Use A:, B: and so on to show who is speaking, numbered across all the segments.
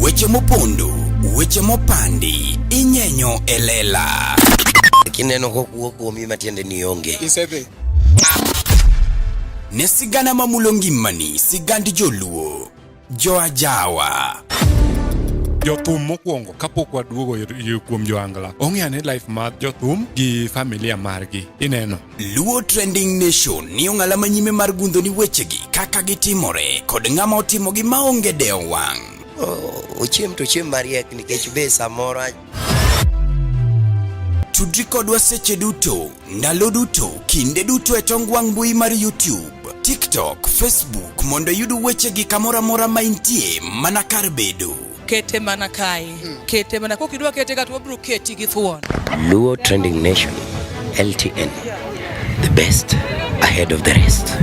A: Weche mopondo, weche mopandi, inyenyo e lela.
B: Kineno kokuo kuomi matiende ni onge.
C: Isedhi.
A: Ne sigana mamulo ngimani, sigand joluo, joajawa.
C: Jothum mokwongo kapok waduogo kuom joangla ong'e ane life mar jothum gi familia margi ineno.
A: Luo Trending Nation ni ong'ala manyime mar gundho ni wechegi kaka gitimore kod ng'ama otimogi maonge dewo wang'.
B: Ochiem to ochiem mariek nikech be samoro
A: Tudri kodwa seche duto, ndalo duto, kinde duto e tong wang' mbui mar YouTube, TikTok, Facebook mondo iyud wechegi kamoro amora ma intie mana kar bedo.
D: Kete mana kae. Kete mana kokidwa kete ka to wabiro keti gi thuon.
B: Luo Trending Nation, LTN, the best ahead of the rest.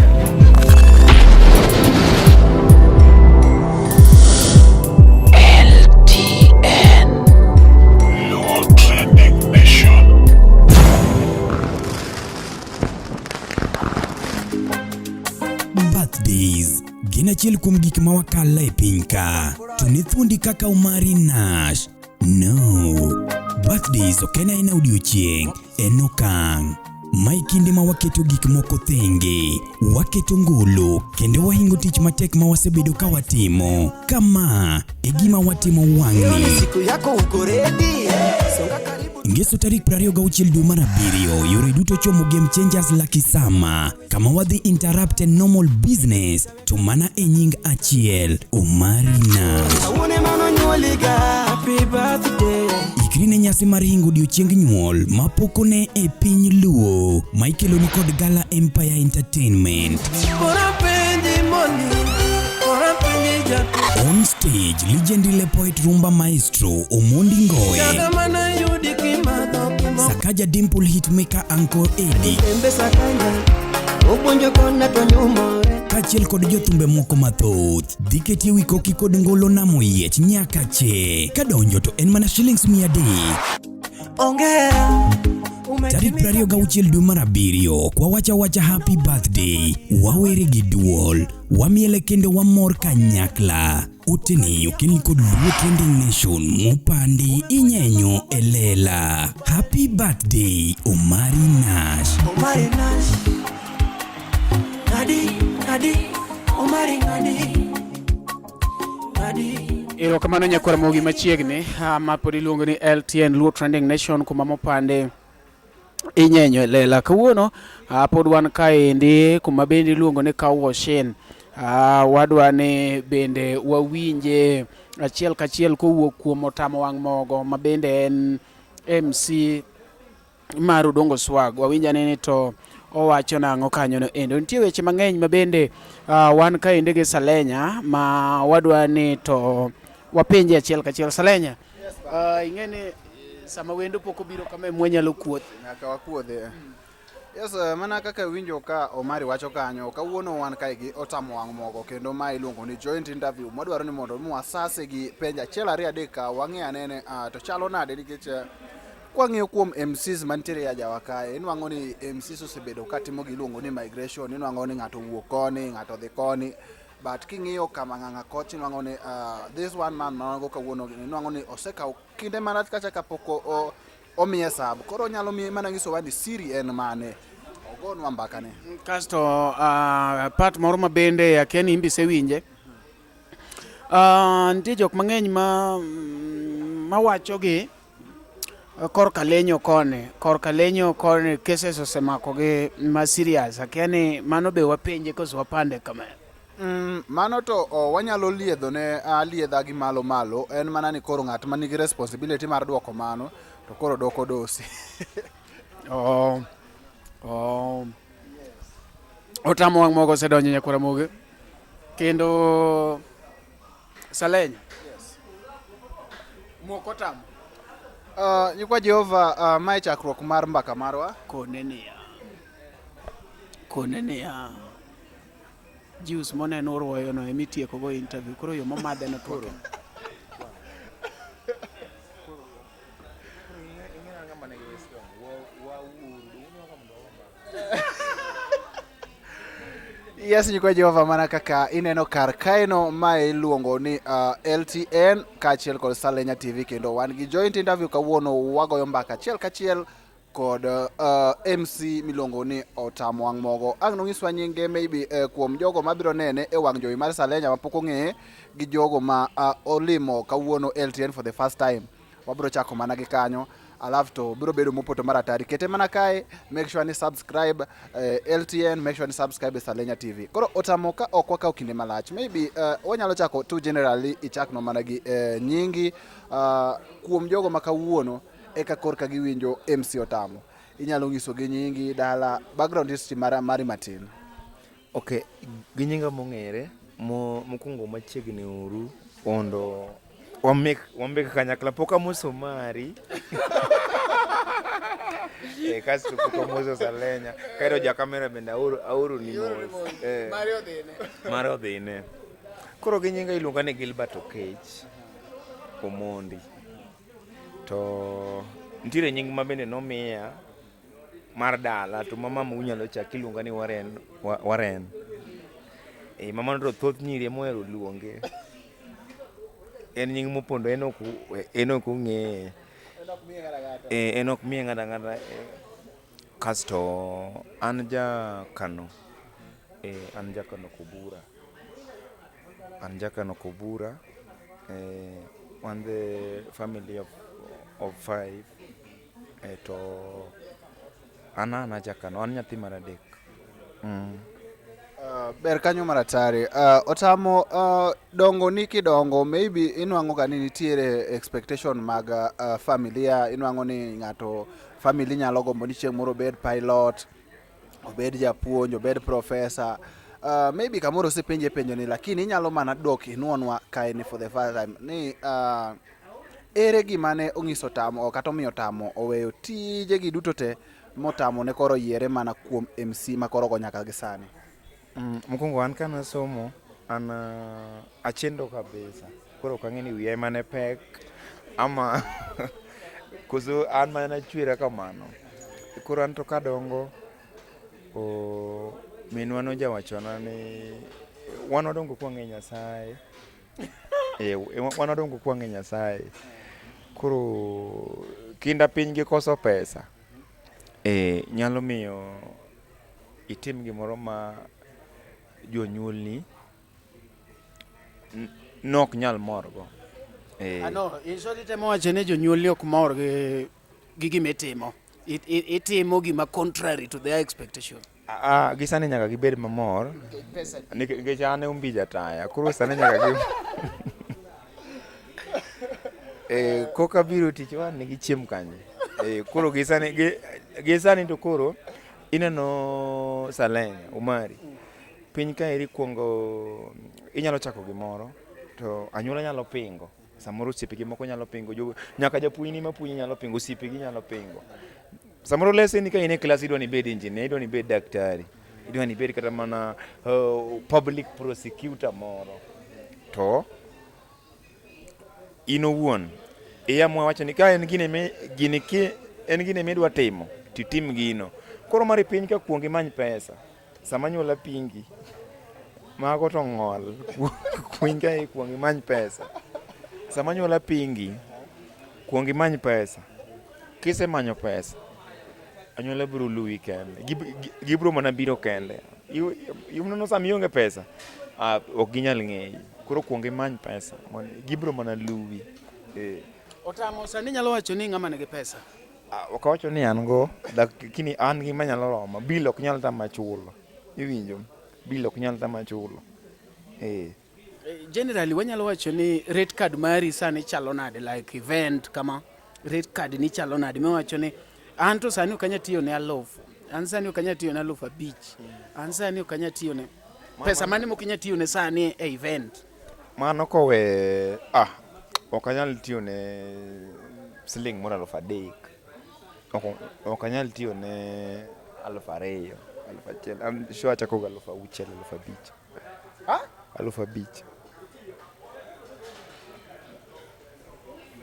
B: LTN.
E: Luo Trending Nation.
A: Birthdays gin achiel kuom gik ma wakalo e piny ka. To ne thuondi kaka Omari Nash. No. Birthdays ok en aena odiochieng', en okang'. Ma e kinde ma waketo gik moko thenge, waketo ngolo, kendo wahingo tich matek ma wasebedo ka watimo. Kama e gima watimo wang'ni.
F: Siku yako uko ready? Songa karibu.
A: Ngeso tarik 26 dwe mar abiriyo, yore duto chomo Game Changers Lucky Summer, kama wadhi interrupt normal business to mana e nying achiel, Omari Nash.
F: Awuone mano nyuoliga. Happy birthday.
A: Ikri ne nyasi mar hingo odiochieng nyuol ma pok one e piny Luo, ma ikeloni kod Gala Empire Entertainment.
F: Kora pendi moni. Kora pendi japi.
A: On stage, legendary poet Rumba Maestro Omondi Ngoe,
F: Kaka mana yudi kimadho kimo.
A: Sakaja Dimple Hitmaker Uncle Eddie,
F: Embe sakanya. Opuonjo kona to nyumore.
A: Kaachiel kod jothumbe moko mathoth. Dhi ketie wi koki kod ngolo namo yiech nyaka che. Kadonjo to en mana shillings 300.
F: Ongera.
A: Tarik 26 dwe mar abiriyo, kwa wacha wacha happy birthday, wawere gi duol, wamiele kendo wamor kanyakla. Oteni okelni kod Luo Trending Nation mopandi inyenyo e lela. Happy birthday Omari Nash.
F: Omari Nash. Ngadi, ngadi, Omari ngadi. Ngadi.
G: Erokamano nyakwar Mogi machiegni ma pod iluongo ni LTN Luo Trending Nation kuma mopande inyenyo e lela. Kawuono pod wan kaendi kuma bende iluongo ni Kawoshin. Wadwa ni bende wawinje achiel kachiel kowuok kuom Otamo Wang' Mogo ma bende en MC mar Odongo Swag. Wawinj ane ni to owacho nang'o kanyo no endo. Nitie weche mang'eny ma bende wan kaendi gi Salenya ma wadwa ni to wapenje achiel kachiel. Salenya, ing'e ni sama wendo pok obiro kama mwanyalo kuoth.
H: Nyaka wakuodhe. Yes, mana kaka iwinjo ka Omari wacho kanyo, kawuono wan kae gi Otamo Wang' Mogo kendo ma iluongo ni joint interview. Mwadwaro ni mondo mi wasase gi penjo achiel ariyo adek ka wang'e anene to chalo nade nikech kwang'iyo kuom MCs mantiere e ajawa kae, inwang'o ni MCs osebedo katimo giluongo ni migration, inwang'o ni ng'ato wuok koni, ng'ato dhi koni. But king'iyo kama ng'ang'a koch inwang'o ni this one man ma wan go kawuono inwang'o ni osekawo kinde malach kacha kapok omiye sub. Koro onyalo miye mana nyisowa ni siri en mane. Ogonwa mbaka ne.
G: Kasto part moro ma bende akia ni imbe isewinje. Nitie jok mang'eny ma mawacho gi korka lenyo koni, korka lenyo koni cases osemako gi ma serious. Akia ni mano be wapenje koso wapande kama.
H: Mano to wanyalo liedho ne aliedha gi malo malo, en mana ni koro ng'at ma nigi responsibility mar duoko mano to koro doko dosi.
G: Oh, oh. Otamo Wang' Mogo osedonjo nyakwar Ramogi. Kendo Salenya. Yes. Moko tamo.
H: Nyikwa Jehova, mae chakruok mar mbaka marwa.
G: Kone niya. Kone niya. Juice moneno urwoyo no emitieko go interview. Koro yo momadhe no twak.
H: Yes, nyikwa Jehova, mana kaka ineno kar kaeno mae iluongo ni LTN kaachiel kod Salenya TV, kendo wan gi joint interview kawuono. Wagoyo mbaka achiel kachiel kod MC miluongo ni Otamo Wang' Mogo. Ang' nonyiswa nyinge maybe kuom jogo mabiro nene e wang' jowi mar Salenya mapok ong'eye gi jogo ma olimo kawuono LTN for the first time. Wabiro chako mana gi kanyo, alafu to biro bedo mopoto mar atari. Kete mana kae, make sure ni subscribe LTN, make sure ni subscribe e Salenya TV. Koro Otamo, ka ok wakaw kinde malach, maybe wanyalo chako tu generally ichakno mana gi nyingi kuom jogo ma kawuono eka korka giwinjo MC Otamo. Inyalo nyisogi nyingi, dala, background history mari matin.
I: Ok, gi nyinga mong'ere mokwongo machiegni uru mondo wambek kanyakla. Pok amoso mari e, kasto pok amoso Salenya kaeto ja kamera bende aoro ni mos e, mare odhine. Koro gi nyinga iluonga ni Gilbert Okech Omondi, to nitiere nying ma bende nomiya mar dala to ma mamau nyalo chak iluonga ni Waren. Waren. E, mamano to thoth nyiri ema ohero luonge. En nying mopondo, en ok ong'eye. E, en ok miye ng'ato ang'ata. E, kasto an ja Kano. E, an ja Kano Kobura. An ja Kano Kobura. E, wan the family of five. E, to an ja Kano, an nyathi mar adek.
H: Ber kanyo mar atari. Otamo, dongo ni kidongo maybe inwang'o ga ni nitiere expectation mag familia. Inwang'o ni ng'ato family nyalo gombo ni chieng' moro obed pilot, obed japuonj, obed professor. Maybe kamoro osepenje penjo ni, lakini inyalo mana dok inuonwa kae ni for the first time ni ere gima ne ong'iso Tamo kata omiyo Tamo oweyo tijegi duto te motamo ne koro yiere mana kuom MC ma koro go nyaka gi sani?
I: Mokwongo an kane asomo, an achendo kabisa. Koro ok ang'e ni wiya ema ne pek ama koso an mana nachwera kamano. Koro an to kadongo, minwa nojawachona ni wan wadongo kwang'e Nyasaye. E, wan wadongo kwang'e Nyasaye. Koro kinda piny gi koso pesa e, nyalo miyo itim gimoro ma jonyuolni nok nyal morgo. E.
G: Ano, in short itemo wacho ni jonyuolni ok mor gi gima itimo. Itimo gima contrary to their expectation.
I: Ah, gi sani nyaka gibed mamor nikech an e umbija taya. Koro sani nyaka gi koka biro tich wan nigi chiem kanye. Koro gi sani gi sani to koro ineno Salenya Umari piny kaeri kuongo inyalo chako gimoro to anyuola nyalo pingo, samoro osiepegi moko nyalo pingo, nyaka japuonjni mapuonji nyalo pingo, osiepegi nyalo pingo. Samoro leseni ka in e klas idwa ni ibed engineer, idwa ni ibed daktari, idwa ni ibed kata mana public prosecutor moro, to in owuon iamua wacho ni ka en gini mi gini ki en gini midwa timo titim gino. Koro mar piny ka kuong imany pesa, sama anyuola pingi mago to ng'ol kuong ka kuong imany pesa. Sama anyuola pingi, kuong imany pesa. Kisemanyo pesa, anyuola biro luwi kende. Gibiro mana biro kende. Ineno sama ionge pesa, ok ginyal ng'eyi. Koro kuong imany pesa, gibiro mana luwi.
G: Otamo, sani nyalo wacho ni ng'ama nigi pesa.
I: Ok awacho ni an go, lakini an gi manyalo roma. Bill ok nyal tama chulo. Iwinjo? Bill ok nyal tama chulo.
G: Generally wanyalo wacho ni rate card mari sani chalo nade, like event kama rate card ni chalo nade, miwacho ni an to sani ok anyal tiyo ne 1000, an sani ok anyal tiyo ne 5000, an sani ok anyal tiyo ne pesa mane mok inyal tiyo ne sani e event?
I: Mano kowe, ok anyal tiyo ne siling moro 3000. Ok anyal tiyo ne 2000, 1000. An sure achako ga 6000, 5000. 5000.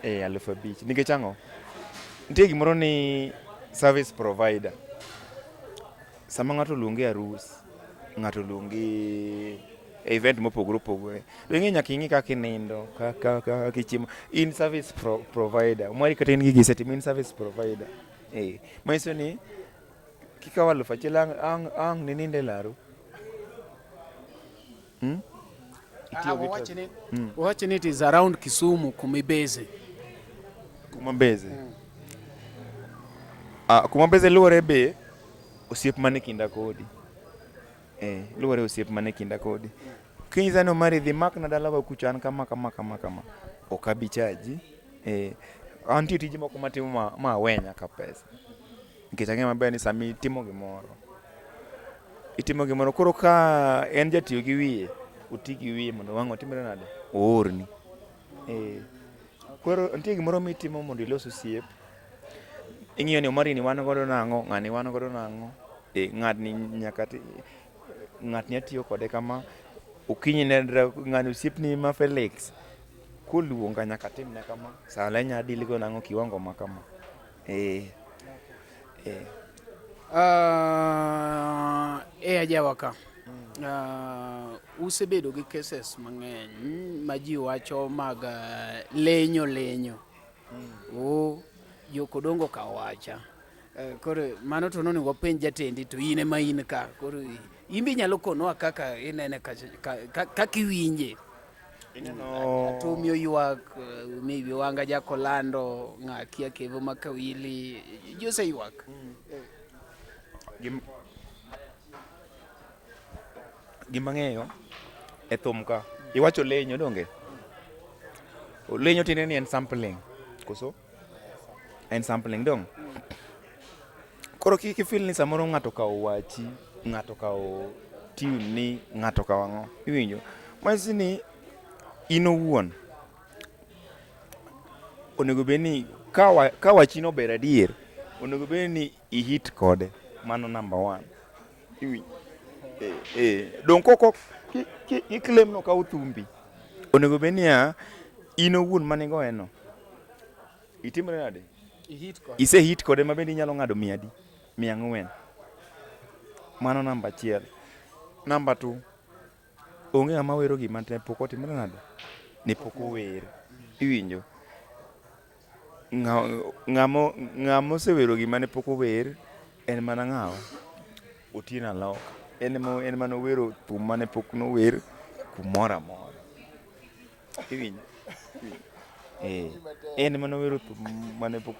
I: 5000. Nikech ang'o? Nitie gimoro ni service provider. Sama ng'ato oluongi e arus, Ng'ato oluongi e event mopogore opogore. To ing'e nyaka ing'i kaka inindo, kaka kaka ichiemo. In service provider. Mari kata in gi gisetimo in service provider. Eh, manyiso ni kikawo 1000 ang' ang' ang' ninind e laro. Itiyo gi
G: Wawach ni wawach ni it is around Kisumu kuma ibase.
I: Kuma base. Ah, kuma base luwore be osiep mane kinda kodi. Eh, luwore osiep mane kinda kodi. Kinyisa ni Omari dhi makna dalawa kucha an kama kama kama kama. Ok abi chaji. Eh, antie tije moko matimo ma awe nyaka pesa. Nikech ang'eyo maber ni sama itimo gimoro, itimo gimoro koro ka en jatiyo gi wiye, oti gi wiye mondo wang' otimre nade? Oorni. Eh. Koro nitie gimoro mitimo mondo ilos osiep. Ing'iyo ni Omari ni wan godo nang'o, ng'ani wan godo nang'o. Eh, ng'atni nyaka ti, ng'atni atiyo kode kama. Okinyi ne ng'ani osiepni ma Felix koluonga nyaka atimne kama. Sala inya deal go nang'o kiwango ma kama. Eh. Eh.
G: E ajawa ka usebedo gi cases mang'eny ma ji wacho mag lenyo lenyo. Oh, jokodongo ka wacha. Koro mano to nonego wapenj jatendi to in ema in ka. Koro in be inyalo konowa kaka inene kaka iwinje.
I: Ineno
G: Atumi oywak, maybe Wanga Jakolando, ng'a kia Kevo Makawili, ji oseywak.
I: Gima ng'eyo e thum ka iwacho lenyo donge? Lenyo tiende ni en sampling koso? En sampling dong? Koro kik ifeel ni samoro ng'ato okawo wachi, ng'ato okawo tune ni, ng'ato okawo ang'o. Iwinjo? Manyiso ni in owuon onego bed ni ka wachino ber adier, onego bed ni ihit kode. Mano number one. Iwinjo? Eh, eh. Dong koko ki claim no okawo thumbi. Onego bed niya, in owuon manigoye no, itimre nade? Ise hit kode ma bende inyalo ng'ado 400, 400. Mano namba achiel. Namba two, onge ng'ama wero gima ne pok otimre nade? Ne pok ower. Iwinjo? Ng'ama osewero gima ne pok ower en mana ng'awa? Otieno Aloka. En ema nowero thum mane pok nower kumoro amora. Iwinjo? Eh, en ema nowero thum mane pok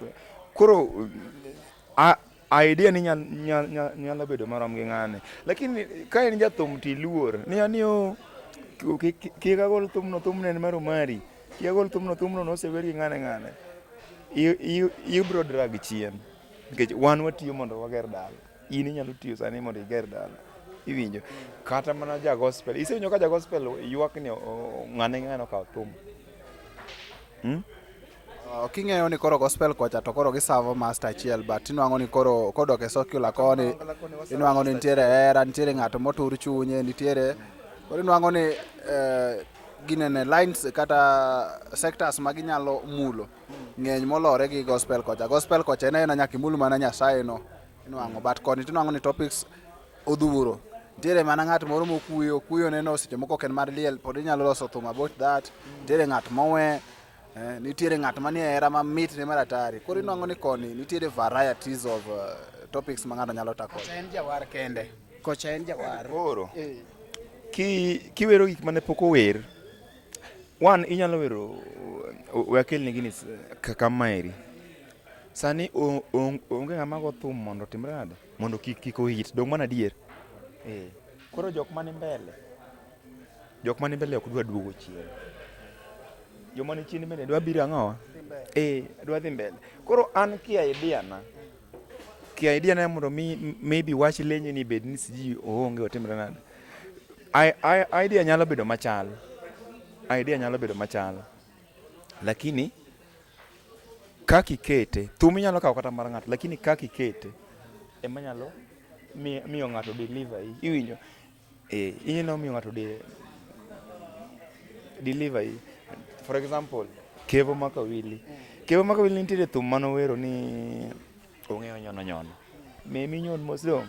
I: koro idea ni nyalo bedo marom gi ng'ane. Lakini ka in jathum to iluor ni ni oh, kik agol thumno, thumno en mar Omari. Kik agol thumno, thumno nosewer gi ng'ane ng'ane. Ibro drag chien. Nikech wan watiyo mondo wager dala. In inyalo tiyo sani mondo iger dala. Iwinjo? Kata mana ja gospel. Isewinjo ka ja gospel ywak ni ng'ane ng'ane okawo thum.
H: King'eyo ni koro gospel kocha to koro gisavo master achiel but inwang'o ni koro kodok e secular koni inwang'o ni nitiere hera, nitiere ng'ato motur chunye, nitiere koro inwang'o ni ginene lines kata sectors ma ginyalo mulo ng'eny molore gi gospel kocha. Gospel kocha en aena nyaka imul mana Nyasaye no inwang'o but koni tinwang'o ni topics odhuro. Nitiere mana ng'at moro mokuyo, kuyo neno seche moko ok en mar liel, pod inyalo loso thum about that. Nitiere ng'at mowe, nitiere ng'at manie hera mamit ne mar atari. Koro inwang'o ni koni nitiere varieties of topics ma ng'ato nyalo tackle.
G: Kocha en jawar kende. Kocha en jawar.
I: Koro, kiwero gik mane pok ower, one inyalo wero we akelni gini kaka maeri. Sani onge ng'ama go thum mondo otimre nade? Mondo kik ohit. Dong' mano adier? Eh. Koro jok mani mbele, jok mani mbele ok dwa duogo chien. Joma ni chien bende dwa biro ang'owa? Eh, dwa dhi mbele. Koro an ki idea na, ki idea na mondo mi maybe wach lenyo ni bed ni sijui oonge otimre nade. Idea nyalo bedo machal. Idea nyalo bedo machal. Lakini kaka ikete, thum inyalo kawo kata mar ng'ato, lakini kaka ikete ema nyalo miyo ng'ato deliver. Iwinjo? Eh, inyalo miyo ng'ato deliver. For example, Kevo Makawili. Kevo Makawili nitiere thum manowero ni ong'eyo nyono nyono. Memi nyon mos dong.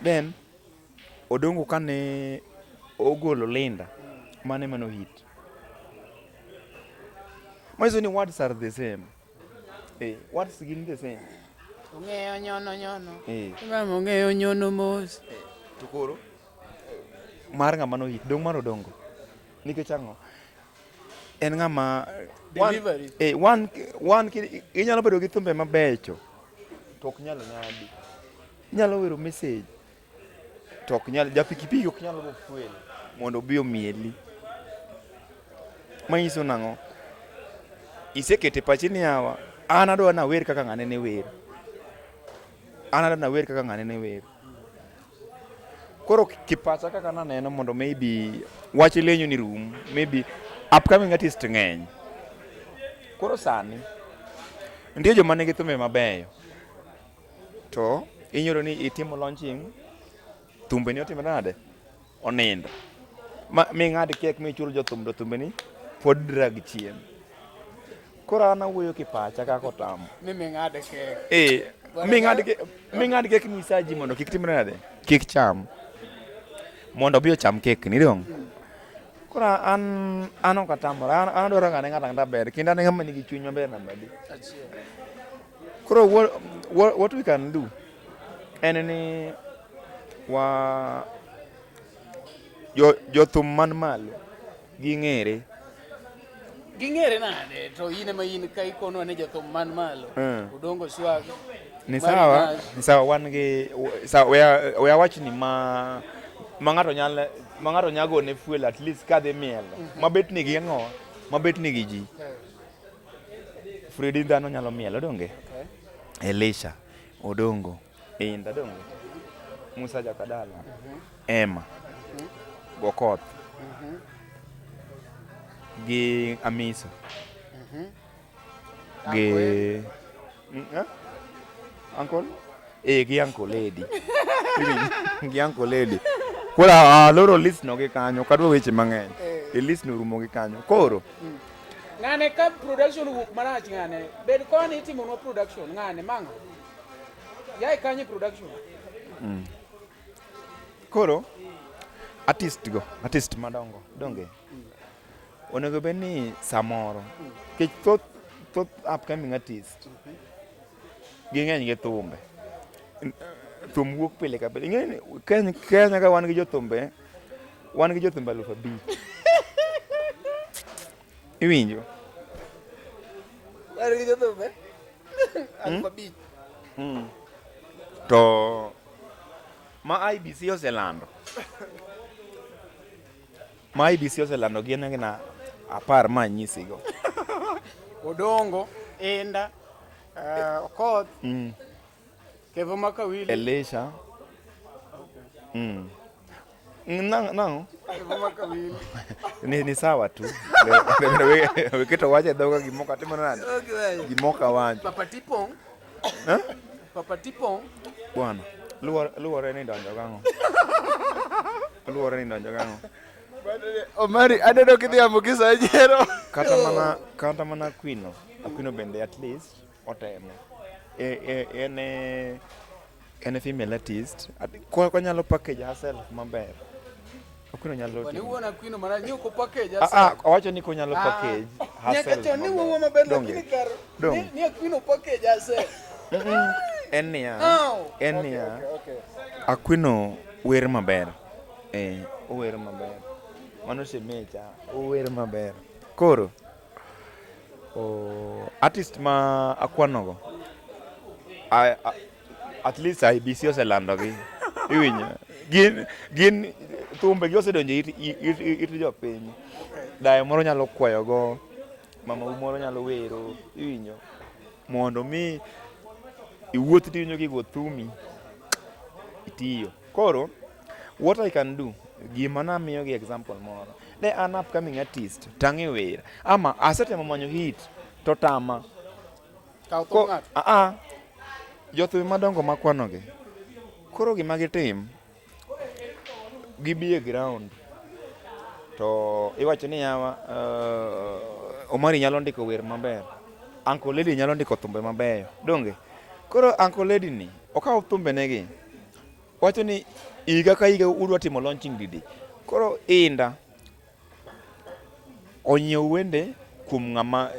I: Then Odongo kane ogolo Linda, mane mano hit. Manyiso ni words are the same. Eh, words gin the same.
G: Ong'eyo nyono nyono.
I: Eh.
G: Mama ong'eyo nyono mos.
I: To koro mar ng'ama no hit dong' mar Odongo. Nikech ang'o? En ng'ama
G: Delivery.
I: Eh, wan wan inyalo bedo gi thumbe mabecho to ok nyal ng'adi. Inyalo wero message to ok nyal ja pikipiki ok nyal go fuel mondo obi omieli. Manyiso nang'o? Isekete pachi ni yawa, an adwa nawer kaka ng'ane ne wer. An adwa nawer kaka ng'ane ne wer. Koro kipacha kaka naneno mondo maybe wach lenyo ni rum, maybe upcoming artist ng'eny. Koro sani nitie joma nigi thumbe mabeyo to inyudo ni itimo launching thumbe ni otimo nade onindo ma ming'ad kek michul jothum to thumbe ni pod drag chien. Koro an awuoyo kipacha kaka otamo.
G: Ni ming'ad kek.
I: Eh, ming'ad kek ming'ad kek nyisa ji mondo kik timre nade? Kik cham. Mondo obi ocham kek ni dong. Koro an an ok atamora, an adwaro ng'ane ng'ato ang'ata ber, kendo an e ng'ama nigi chuny maber namba adi. Koro what we can do en ni wa jothum man malo ging'ere.
G: Ging'ere nade to in ema in ka ikonwa ni jathum man malo. Odongo Swag.
I: Ni sawa, ni sawa wan gi sawa we awach ni ma ma ng'ato nyal ma ng'ato nyalo gone fuel at least kadhi miel. Mabet nigi ang'o? Mabet nigi ji. Fredi dhano nyalo mielo donge? Elisha, Odongo, Inda donge? Musa Jakadala, Emma, Bokoth gi Amiso gi eh? Uncle? Eh, gi Uncle Lady. Gi Uncle Lady. Koro aloro list no gi kanyo, ok adwa weche mang'eny. E list no rumo gi kanyo. Koro
G: Ng'ane ka production owuok marach ng'ane bed koni itimonwa production ng'ane mang'o yae kanye production.
I: Koro artist go, artist madongo, donge? Onego bed ni samoro, nikech thoth thoth upcoming artist ging'eny gi thumbe. Thum wuok pile ka pile. Ing'e ni Kenya, Kenya ka wan gi jothumbe, wan gi jothumbe 5000. Iwinjo?
G: Wan gi jothumbe 5000.
I: To ma IBC oselando. Ma IBC oselando gin gina 10 ma anyisigo.
G: Odongo, Inda, Okoth, Kevo Makawili.
I: Elisha. Nang'o?
G: Kevo Makawili.
I: Ni sawa tu. Weketo wach e dhoga gimoka timo nade? Gimoka wacho.
G: Papa Tipong.
I: Eh?
G: Papa Tipong.
I: Bwana, luwore ni donjo gang'o? Luwore ni donjo gang'o?
H: Omari, aneno kidhi amo gi sajero.
I: Kata mana Aquino. Aquino bende at least otemo. En e female artist. Konyalo package herself maber. Aquino nyalo
G: Wani
I: timo.
G: wuon Aquino marach ni ok opackage
I: Ah, owacho ni konyalo package
G: Nyaka
I: herself
G: chon ni
I: maber.
G: wuoyo maber
I: Donge?
G: lakini kar
I: Donge?
G: ni Aquino package herself.
I: En niya,
G: Ow.
I: en niya, Aquino wer maber. Eh, ower maber. Mano shemecha, ower maber. Koro, artist ma akwanogo, at least IBC oselandogi. Iwinjo? Gin thumbe gi osedonjo it jopiny. Dayo moro nyalo kwayogo, mamau moro nyalo wero, iwinjo? Mondo mi iwuoth tiwinjo kigo thumi, itiyo. Koro, what I can do, gima namiyo gi example moro. Ne an upcoming artist, tang'e wer. Ama asetemo manyo hit, to tama.
G: Kaw thum ng'ato.
I: Jothum madongo makwanogi. Koro gima gitim, gibi e ground. To iwacho ni yawa, Omari nyalo ndiko wer maber. Uncle Lady nyalo ndiko thumbe mabeyo. Donge? Koro Uncle Lady ni, okaw thumbe negi. Wacho ni higa ka higa udwa timo launching didi. Koro Inda onyiew wende kuom ng'ama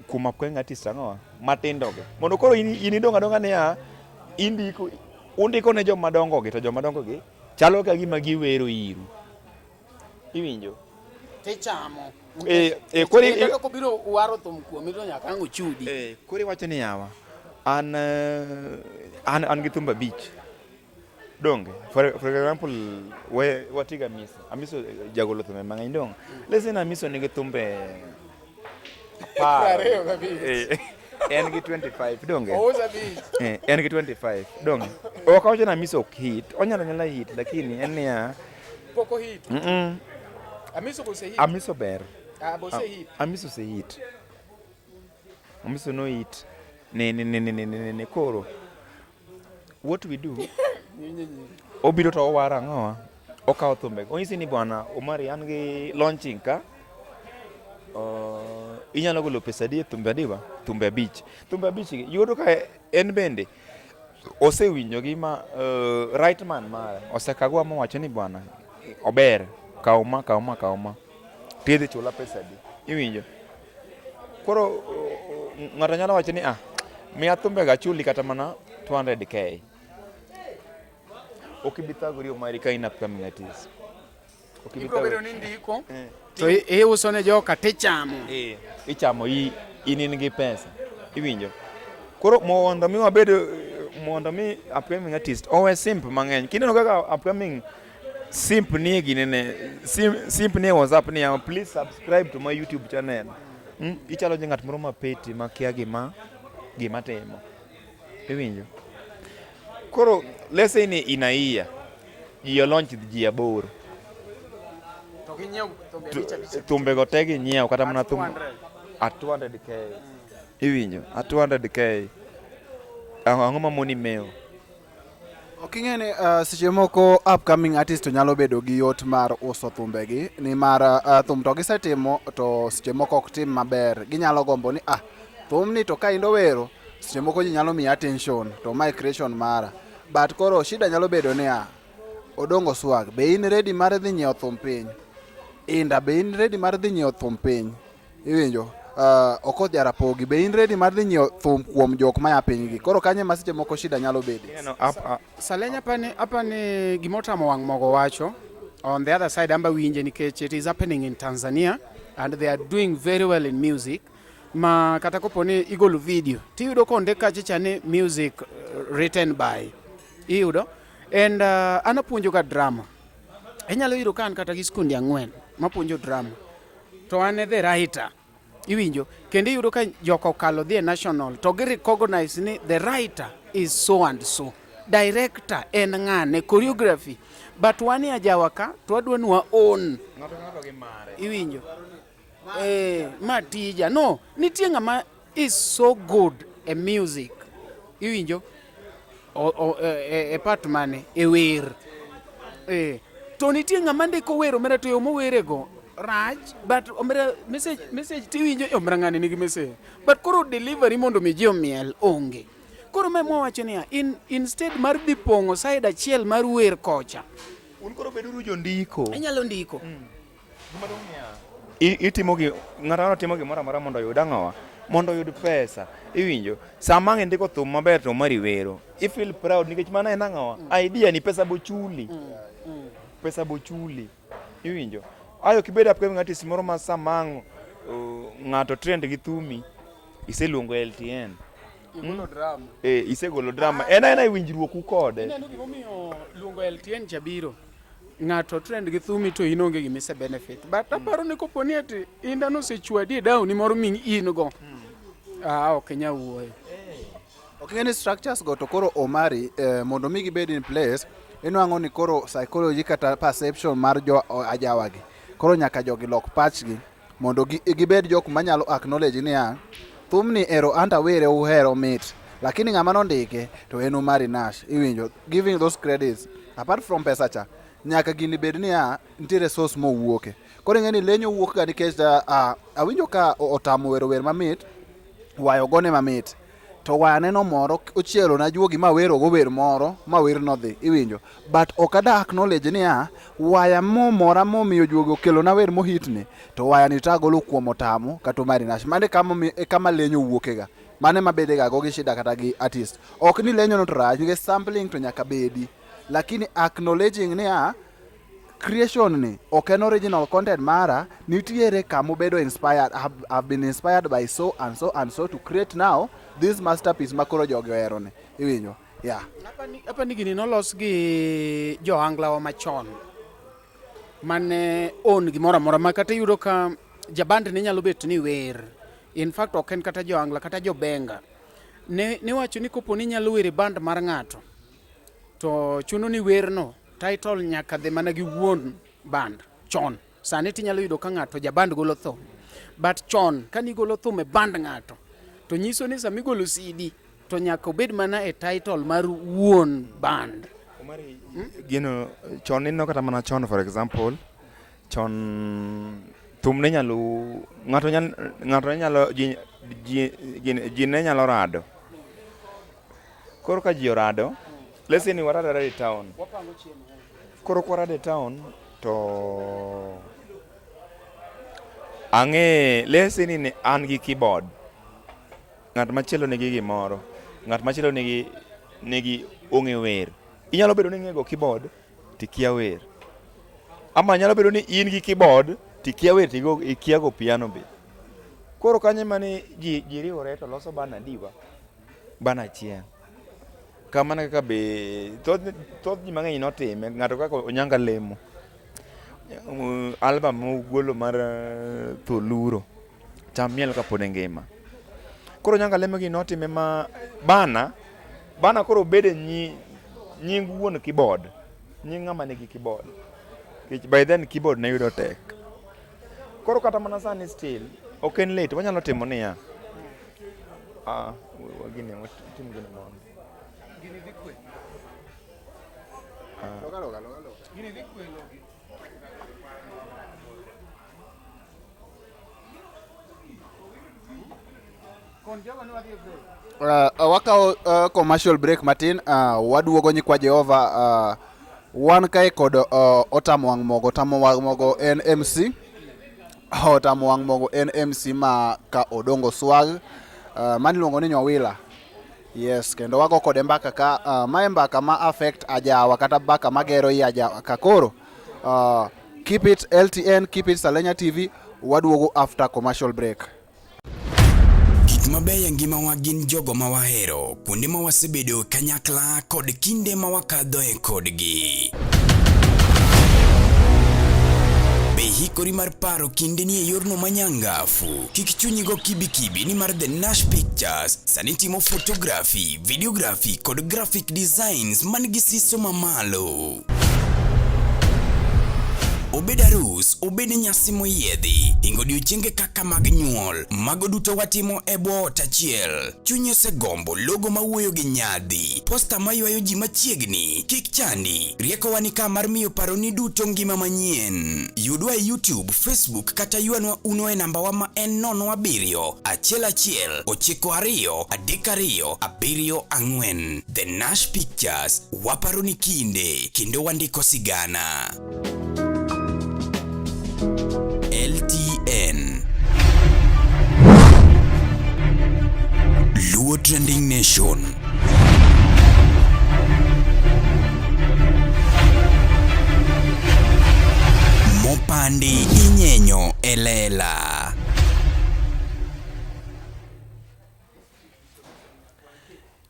I: kuom upcoming artist ang'owa matindo gi. Mondo koro in in idong' adong'a niya indiko undiko ne joma dongo gi to joma dongo gi chalo ka gima giwero iru. Iwinjo?
G: Tichamo.
I: Eh, eh, koro i-
G: Kata kobiro waro thum kuomi to nyaka ang' ochudi.
I: Eh, koro iwacho ni yawa an eh, an an gi thumbe abich donge for example we watiga Amiso Amiso eh, jagolo thumbe mang'eny donge let's say ni Amiso nigi thumbe 10
G: 25.
I: Eh, en gi 25 donge
G: Ousa abich.
I: Eh, en gi 25 donge ok awacho ni Amiso ok hit onyalo anyala hit lakini en niya
G: Pok ohit.
I: mm
G: Amiso bose hit.
I: Amiso ber
G: Ah, bose hit.
I: Amiso osehit. Amiso no hit. Ne ne ne ne ne ne ne koro. What we do? Obiro to owaro ang'owa? Okawo thumbe. Onyisi ni bwana Omari an gi launching ka. Inyalo golo pesa adi e thumbe adiwa? Thumbe abich. Thumbe abich gi yudo ka en bende osewinjo gi ma right man mare osekagwa mowacho ni bwana ober kaw ma kaw ma kaw ma tidhi chula pesa adi iwinjo koro ng'ato nyalo wacho ni ah miya thumbe ga achuli kata mana 200k ok ibi thagori Omari ka in upcoming artist Ok ibi
G: Ibiro bedo
I: thagori.
G: ni ndiko to iuso ne joka tichamo.
I: Eh, ichamo in in gi pesa iwinjo koro mondo mi wabed mondo mi upcoming artist owe simp mang'eny kineno kaka upcoming simp nie ginene simp nie WhatsApp ni yawa, please subscribe to my YouTube channel Ichalo ji ng'at moro mapeti makia gima gima timo iwinjo koro let's say ni in a year ji launch ji aboro
G: To ginyiew thumbe abich abich.
I: Thumbego te ginyiewo kata mana
G: At
I: thum
G: 200.
I: at 200k iwinjo at 200k ang'o mamoni mewo
H: Ok ing'e ni seche moko upcoming artist to nyalo bedo gi yot mar uso thumbegi nimar thum to gisetimo to seche moko ok tim maber. Ginyalo gombo ni ah, thumni to ka indo wero seche moko ji nyalo miya attention to mae creation mara. But koro shida nyalo bedo ni ah, Odongo Swag, be in ready mar dhi nyiewo thum piny? Inda, be in ready mar dhi nyiewo thum piny? Iwinjo? Okoth Jarapogi, be in ready mar dhi nyiewo thum kuom jok maya piny gi? Koro kanyo ema seche moko shida nyalo bede.
G: Salenya apani gimotamo wang' mogo wacho on the other side amba winje nikech it is happening in Tanzania and they are doing very well in music ma kata kopo ni igolo video tiyudo konde kacha cha ni music written by iyudo and an apuonjo ga drama inyalo yudo ka an kata gi skunde ang'wen mapuonjo drama to an e the writer iwinjo kendo iyudo ka joka okalo dhi e national to gi recognize ni the writer is so and so director en ng'ane choreography but wan e ajawa ka to wadwa ni wa own iwinjo ma tija no nitie ng'ama is so good e music iwinjo e part mane e wer to nitie ng'ama ndiko wer omera to yo mowerego rach but omera message message tiwinjo omera ng'ani nigi message but koro delivery mondo mi ji omiel onge koro ma mwawacho niya instead mar dhi pong'o side achiel mar wer kocha
I: un koro beduru jondiko
G: inyalo ndiko
I: Itimo gi ng'ato ang'ata timo gimoro amora mondo oyud ang'owa mondo oyud pesa iwinjo sama ang' indiko thum maber to mari wero i feel proud nikech mano en ang'owa idea ni pesa bochuli pesa bochuli iwinjo ayo kibed upcoming artist moro ma sama ang' ng'ato trend gi thumi iseluongo LTN
G: Igolo drama.
I: Isegolo drama en aena e winjruoku kode
G: Ineno gimomiyo luongo LTN cha biro ng'ato trend gi thumi to in onge gima ise benefit but aparo ni kopo ni ati inda nosechwadi e dawni moro mi in go ah ok inyal wuoyo
H: Ok ing'e ni structures go to koro Omari mondo mi gibed in place inwang'o ni koro psychology kata perception mar jo ajawa gi koro nyaka jogi lok pachgi mondo gibed jok manyalo acknowledge niya thumni ero anta were uhero mit lakini ng'ama nondike to en Omari Nash iwinjo giving those credits apart from pesa cha nyaka gini bed niya nitiere source mowuoke koro ing'e ni lenyo wuok ga nikech awinjo ka otamo wero wer mamit wayo gone mamit To waya neno moro ochielo na juogi ma wero go wer moro ma wer nodhi iwinjo. But ok ada acknowledge niya waya momora momiyo juogi okelo na wer mohit ni to waya ni to agolo kuom Otamo kata Omari Nash. Mano e kama e kama lenyo wuokega. Mano ema bedega go gi shida kata gi artist. Ok ni lenyo no to rach nikech sampling to nyaka bedi. Lakini acknowledging niya creation ni ok en original content mara nitiere kama obedo inspired I've been inspired by so and so and so to create now this masterpiece ma koro jogi ohero ni iwinjo yeah
G: Hapa ni gini nolos gi jo-Angla wa machon mane own gimoro amora ma kata iyudo ka jaband ne nyalo bet ni wer in fact ok en kata jo-Angla kata jo-Benga ne niwacho ni kopo ni inyalo wer e band mar ng'ato to chuno ni werno title nyaka dhi mana gi wuon band chon sani tinyalo yudo ka ng'ato jaband golo thum but chon kani golo thum e band ng'ato to nyiso ni sama igolo CD to nyaka obed mana e title mar wuon band.
I: Omari, gino chon ineno kata mana chon for example chon thum ne nyalo ng'ato nyalo ng'ato ne nyalo ji, ji, ji ne nyalo rado koro ka ji orado let's say ni warado arada e town koro kwarado e town to ang'e let's say ni an gi keyboard ng'at machielo nigi gimoro ng'at machielo nigi nigi ong'e wer inyalo bedo ni ing'e go keyboard tikia wer ama nyalo bedo ni in gi keyboard tikia wer tigo ikia go piano be koro kanyo ema ni ji ji riwore to loso bana diwa bana achiel kamano kaka be thoth thoth ji mang'eny notime ng'ato kaka Onyanga Lemo album mogolo mar Tholuro cham miel kapod engima koro Onyanga Lemo gi notime ma bana bana koro bede nyi nying wuon keyboard nying ng'ama nigi keyboard nikech by then keyboard ne yudo tek koro kata mana sani still ok en late wanyalo timo niya ah gini watim gini mondo
G: Gini dhi kwe.
I: Ah.
H: Loka loka loka loka.
G: Gini dhi kwe logi. Kon jogo ni wadhi e break.
H: Wakawo commercial break matin waduogo nyikwa Jehova wan kae kod Otamo Wang' Mogo. Otamo Wang' Mogo en MC. Otamo Wang' Mogo en MC ma ka Odongo Swag mano iluongo ni Nyawila. Yes, kendo wago kode mbaka ka mae mbaka ma affect ajawa kata mbaka magero i ajawa ka koro keep it LTN, keep it Salenya TV, waduogo after commercial break.
A: Gik mabeyo e ngimawa gin jogo ma wahero, kuonde ma wasebedo kanyakla kod kinde ma wakadhoe kodgi. Be ihikori mar paro kindeni e yorno manyangafu? Kik chunyi go kibikibi nimar The Nash Pictures sani timo photography, videography kod graphic designs man gi siso mamalo. Obed arus, obed nyasi moyiedhi, hingo odiochienge kaka mag nyuol, mago duto watimo e bwo ot achiel. Chunyi osegombo logo mawuoyo gi nyadhi, posta maywayo ji machiegni, kik chandi, riekowa ni ka mar miyo paroni duto ngima manyien. Yudwa e YouTube, Facebook kata ywanwa uno e nambawa ma en 07 11 92 32 74. The Nash Pictures, waparo ni kinde kendo wandiko sigana. LTN Luo Trending Nation. Mopandi inyenyo e lela.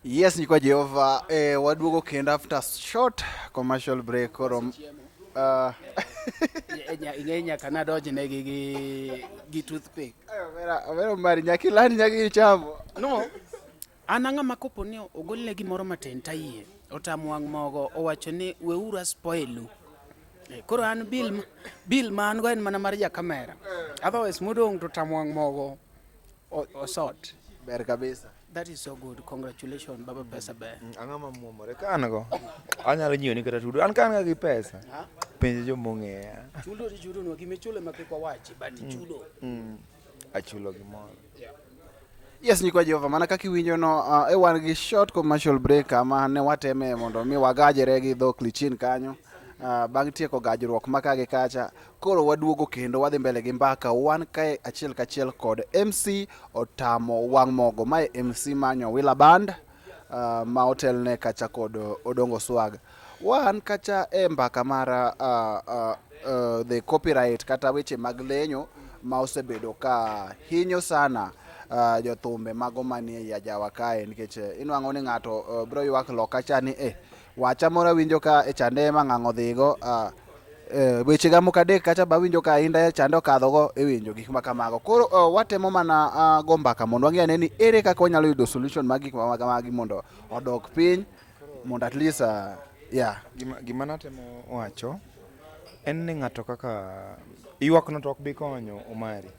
H: Yes, nyikwa Jehova, eh, waduogo kendo after short commercial break koro
G: Ing'e nyaka nadonjnegi gi gi toothpick.
H: Omera, omera mari nyaka ilandi nyaka ichamo.
G: No. An ang'ama kopo ni ogolne gimoro matin tayie. Otamo wang' mogo owacho ni weuru aspoilu. Eh, Koro an bill bill ma an go en mana mar ja kamera. Otherwise modong' to tamo wang' mogo osot.
H: Ber kabisa.
G: That is so good. Congratulations, Baba Pesa Ber.
I: Ang'o ma muomore ka an go? Anyalo nyiewo ni kata tudo. An ka an ga gi pesa. Penj joma ong'eya.
G: Chudo ti chudo nwa gima ichulo ema kik wawachi but ichudo.
I: Achulo gimoro.
H: Yes, nyikwa Jehova, mana kaka iwinjo no, e wan gi short commercial break kama ne wateme mondo mi wagajre gi dho Klichin kanyo. Bang' tieko gajruok ma ka gi kacha, koro waduogo kendo wadhi mbele gi mbaka. Wan kae achiel kachiel kod MC Otamo Wang' Mogo. Mae MC ma Nyowila Band ma otelne kacha kod Odongo Swag. Wan kacha e mbaka mar the copyright kata weche mag lenyo ma osebedo ka hinyo sana jothumbe mago manie ei ajawa kae nikech inwang'o ni ng'ato bro ywak loka cha ni wacha moro awinjo ka e chande ema ng'ang'o dhigo weche ga moko adek kacha ba awinjo ka inda e chande okadhogo iwinjo gik ma kamago. Koro watemo mana go mbaka mondo wang'e ane ni ere kaka wanyalo yudo solution mag gik ma kamagi mondo odok piny mondo at least yeah.
I: Gima natemo wacho en ni ng'ato kaka ywak no to ok bi konyo Omari.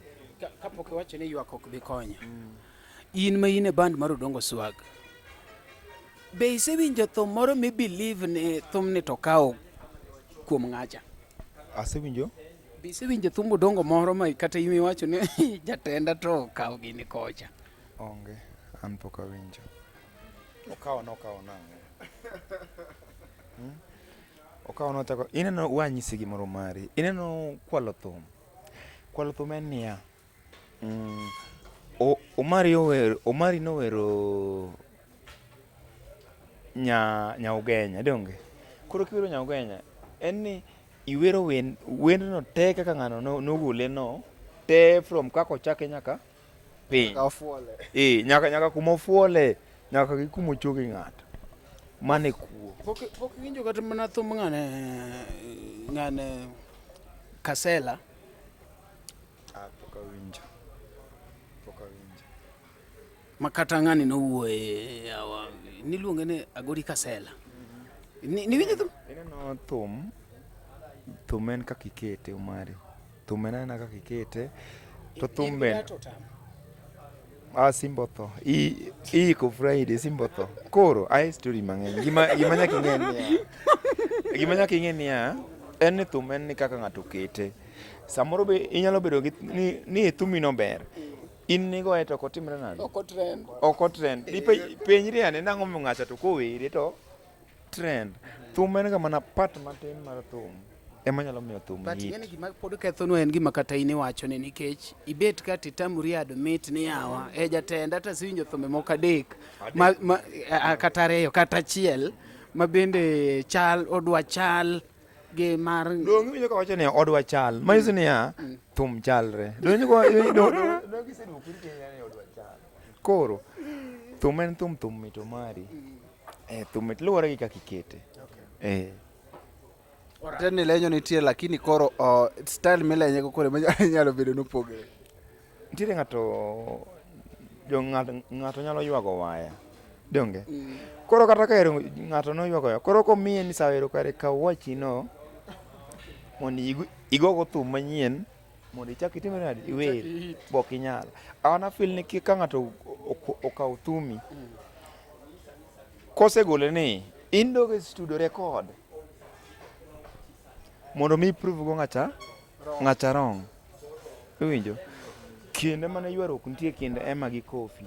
G: Kapok iwacho ni ywak ok bi konyo. In ma in e band mar Odongo Swag. Be isewinjo thum moro mi believe ni thumni to kawo kuom ng'acha?
I: Asewinjo.
G: Be isewinjo thumb Odongo moro ma kata in iwacho ni jatenda to okawo gini kocha?
I: Onge, an pok awinjo. Okawo nokawo nang'o? Okawo nochako, ineno wanyisi gimoro mari. Ineno kwalo thum. Kwalo thum en niya. Omari owero, Omari nowero Nyaugenya, donge? Koro kiwero Nyaugenya, en ni iwero wendno te kaka ng'ano nogole no, te from kaka ochake nyaka piny.
H: Nyaka ofuole.
I: Nyaka kuma ofuole, nyaka gi kuma ochoge ng'ato. Mano e kuo.
G: Pok iwinjo kata mana thum ng'ane Kasela?
I: Pok awinjo. Pok awinjo.
G: Ma kata ng'ani nowuoye yawa, niluonge ni Agori Kasela. Niwinjo thum?
I: Ineno thum, thum en kaka ikete Omari. Thum en aena kaka ikete. To thum bende. Simba otho. Iiko Friday, Simba otho. Koro, ae story mang'eny. Gima nyaka ing'e niya. Gima nyaka ing'e niya, en ni thum en ni kaka ng'ato okete. Samoro be inyalo bedo gi ni thumi no ber. In nigoye to ok otimre nade?
G: Ok otrend.
I: Ok otrend. Penjri ane nang'o momiyo ng'acha to kowere to trend. Thum en ga mana part matin mar thum ema nyalo miyo thum
G: But
I: hit.
G: ing'eni gima pod kethonwa en gima kata in iwacho ni nikech ibet ka titamori admit ni yawa e jatenda to asewinjo thumbe moko adek kata ariyo kata achiel ma bende chal odwa chal gi mar
I: Dong' iwinjo ka wacho ni odwa chal. Manyiso niya thum chalre. Dong' dong' giseduoko ni odwa chal. Koro thum en thum, thum mit Omari. Thum mit luwore gi kaka ikete.
H: Ten ni lenyo nitie lakini koro style milenye go koro inyalo bedo nopogre.
I: Nitiere ng'ato jo ng'ato nyalo ywago waya. Donge? Koro kata ka ero ng'ato noywago waya, koro komiye ni sawa ero kare kaw wachi no mondo igogo thum manyien mondo ichak itim nade? Iwer. Bok inyal. An a feel ni ka ng'ato okawo thumi kosegole ni in dog e studio record mondo mi prove go ng'acha wrong. Iwinjo? Kinde mane ywaruok nitie kind Emma gi Kofi.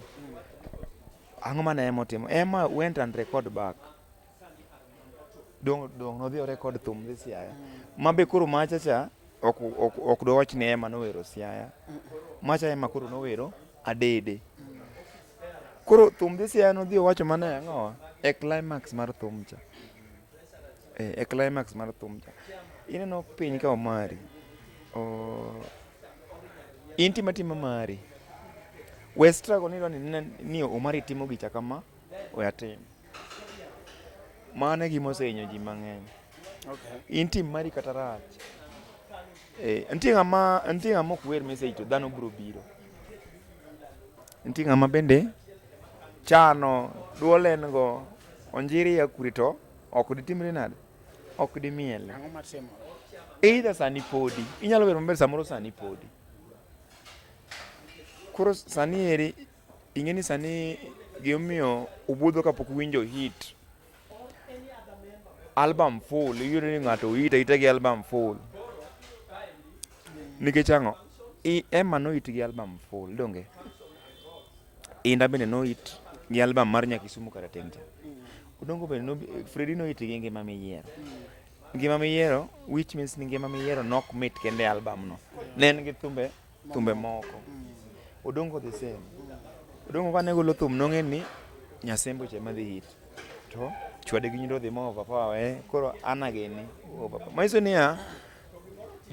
I: Ang'o mane Emma otimo? Emma went and record back. Dong nodhi o record thum dhi Siaya. Ma be koro macha cha ok dwawach ni Emma nowero Siaya. Macha Emma koro nowero Adede. Koro thum dhi Siaya nodhi owacho mana e ang'owa? E climax mar thum cha. E climax mar thum cha. Ineno piny ka Omari. In tima tima mari. We struggle ni dwani ni Omari timo gicha kama, we atim. Mano e gima osehinyo ji mang'eny. In tim mari kata rach. Nitie ng'ama ok wer message to dhano biro biro. Nitie ng'ama bende chano duol en go onjiri ya kure to ok ditimre nade? Ok dimiele.
G: Ang'o matimore?
I: Either sani podi. Inyalo wero maber samoro sani podi. Koro sani eri ing'e ni sani gimomiyo obudho kapok winjo hit. Album full, iyudo ni ng'ato hit ahita gi album full. Nikech ang'o? Emma no hit gi album full, donge? Inda bende nohit gi album mar Nyakisumu Karateng' cha. Odongo bende no, Fredi nohit gi Ngima Miyiero. Ngima Miyiero, which means ni Ngima Miyiero nok mit kende e album no. Ne en gi thumbe, thumbe moko. Odongo the same. Odongo kane golo thum nong'e ni Nyasembo cha ema dhi hit. To chwade gi nyundo dhi ma overpower eh, koro ana gini overpower. Manyiso niya,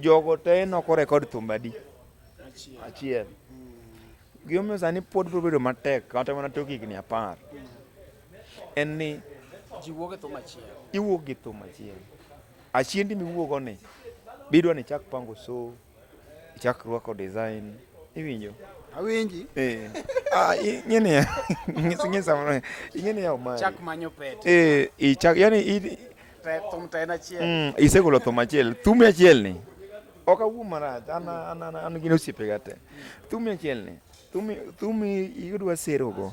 I: jogo te nok orekod thumbe adi? Achiel. Gimomiyo sani pod biro bedo matek kata mana tok higni apar en ni
G: Ji wuok e thum achiel.
I: Iwuok gi thum achiel. Achiendi miwuogo ni bidwa ni ichak pango show, ichak rwako design, iwinjo?
H: Awinji.
I: Eh. Ah, ing'e niya, ing'e samoro, ing'e niya Omari.
G: Chak manyo pete.
I: Eh, ichak, yani i,
G: Te, thum to en achiel.
I: Isegolo thum achiel, thumi achiel ni. Ok awuo marach, an an an, an gin osiepega te. Thumi achiel ni, thumi thumi idwa serogo.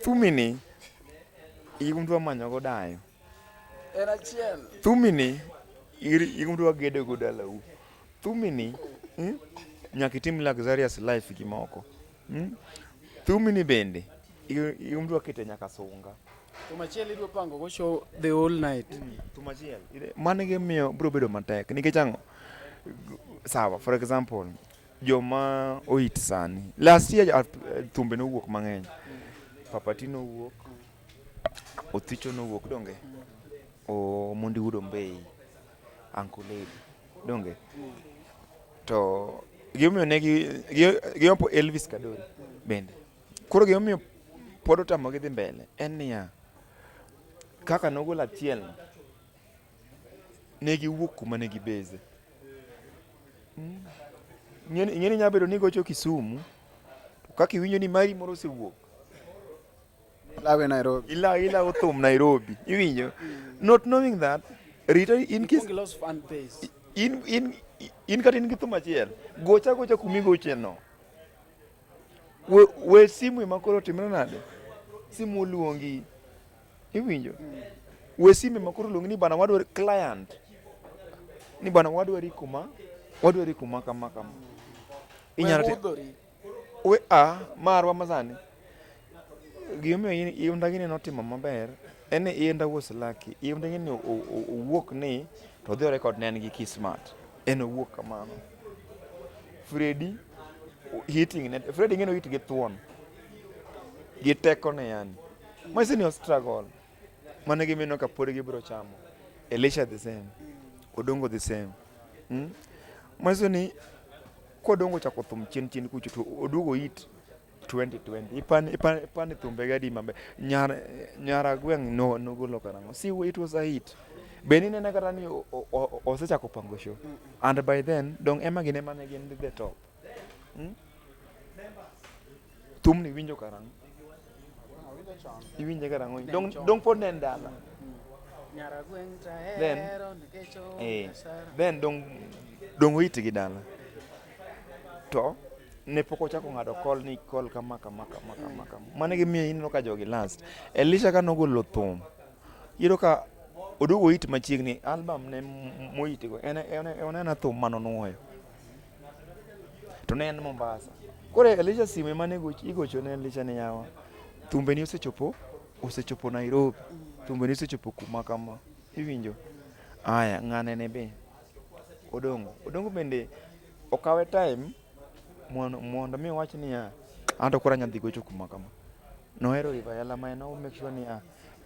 I: Thumi ni idwa manyogo dayo.
G: En achiel.
I: Thumi ni idwa gedogo dalau. Thumi ni nyaka itim luxurious life gi moko. Thumi ni bende idwa kete nyaka sunga.
G: Thum achiel idwa pango go show the whole night.
I: Thum achiel. Mano gimiyo biro bedo matek nikech ang'o? Sawa, for example, joma oit sani. Last year thumbe nowuok mang'eny. Papati nowuok, Othicho nowuok donge? Omondi Wuod Ombei, Uncle Lady donge? To gimomiyo ne gi gimomiyo Elvis Kadori bende. Koro gimomiyo pod otamogi dhi mbele en niya, kaka nogolo achiel no, ne giwuok kuma ne gibeze. Ing'e ni nyalo bedo ni igocho Kisumu, to kaka iwinjo ni mari moro osewuok,
H: Ilawe Nairobi.
I: Ilawo thum Nairobi. Iwinjo? Not knowing that, Rita in
G: Ikuong ilos fan base.
I: In kata in gi thum achiel, gocha gocha kuma igoche no. We simu ema koro otimre nade? Simu oluongi. Iwinjo? We simu ema koro oluongi ni bana wadwaro client. Ni bana wadwari kuma, wadwari kuma kama kama. Inyalo
G: We
I: We a marwa masani. Gimomiyo Inda gini notimo maber en ni Inda was lucky. Inda gini owuok ni to odhi orekod ne en gi Kismat. En owuok kamano. Freddy hitting ne Freddy ng'eno hit gi thuon. Gi teko ne yani. Manyiso ni o struggle. Mano e gima ineno ka pod gibiro chamo. Elisha the same. Odongo the same. Manyiso ni kodongo ochako thum chien chien kucho to oduogo hit 2020. Ipani thumbe gadi maber. Nyara gweng' no nogolo karang'o. See it was a hit. Be ninene kata ni osechako pango show. And by then dong ema gin ema ne gin the top. Thumni iwinjo karang'o? Iwinje karang'o? Dong pod ne en dala. Then, then dong oit gi dala. To ne pok ochako ng'ado call ni call kama kama kama kama kama. Mano e gimiyo ineno ka jogi last. Elisha ka nogolo thum, iyudo ka oduogo oit machiegni album ne moitigo en en thum manonuoyo. To ne en Mombasa. Koro Elisha simu ema ne igocho ne Elisha ni yawa. Thumbeni osechopo Nairobi. Thumbeni osechopo kuma kama. Iwinjo? Aya, ng'ane ne be. Odongo. Odongo bende okawe time mondo mi owach niya, anto koro anyalo dhi gocho kuma kama. Nohero River Yala ma en o make sure ni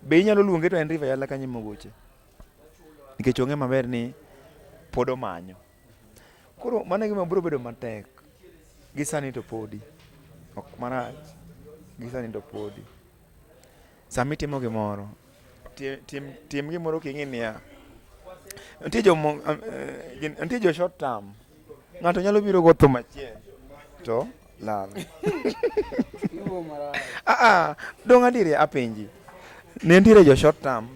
I: be inyalo luonge to en River Yala kanyo ema ogoche. Nikech ong'e maber ni pod omanyo. Koro mano e gima biro bedo matek. Gi sani to podi. Ok marach. Gi sani to podi. Sama itimo gimoro, tim gimoro king'i niya, nitie jomo, nitie jo short term. Ng'ato nyalo biro go thum achiel to lal. Dong' adieri apenji. Ne nitiere jo short term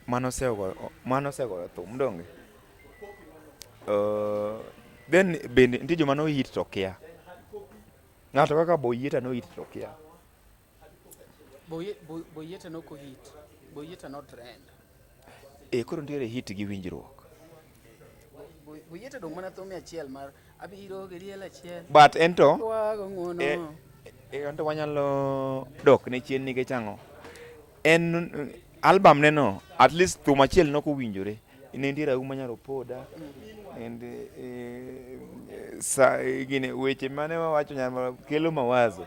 I: manosegoyo thum donge? Then bende nitie joma nohit to kia. Ng'ato kaka Boyieta nohit to kia.
G: Boyieta nok ohit. Boyieta no trend.
I: Koro nitiere hit gi winjruok.
G: Boyieta dong' mana thum achiel mar abiro gi diel achiel.
I: But en to
G: Wago ng'uono.
I: Eh, anto wanyalo dok ne chien nikech ang'o? En album ne no, at least thum achiel nok owinjore. Ne nitie Rauma Nyar Opoda, and eh, sa, gine, weche mane wawacho nyar kelo mawazo.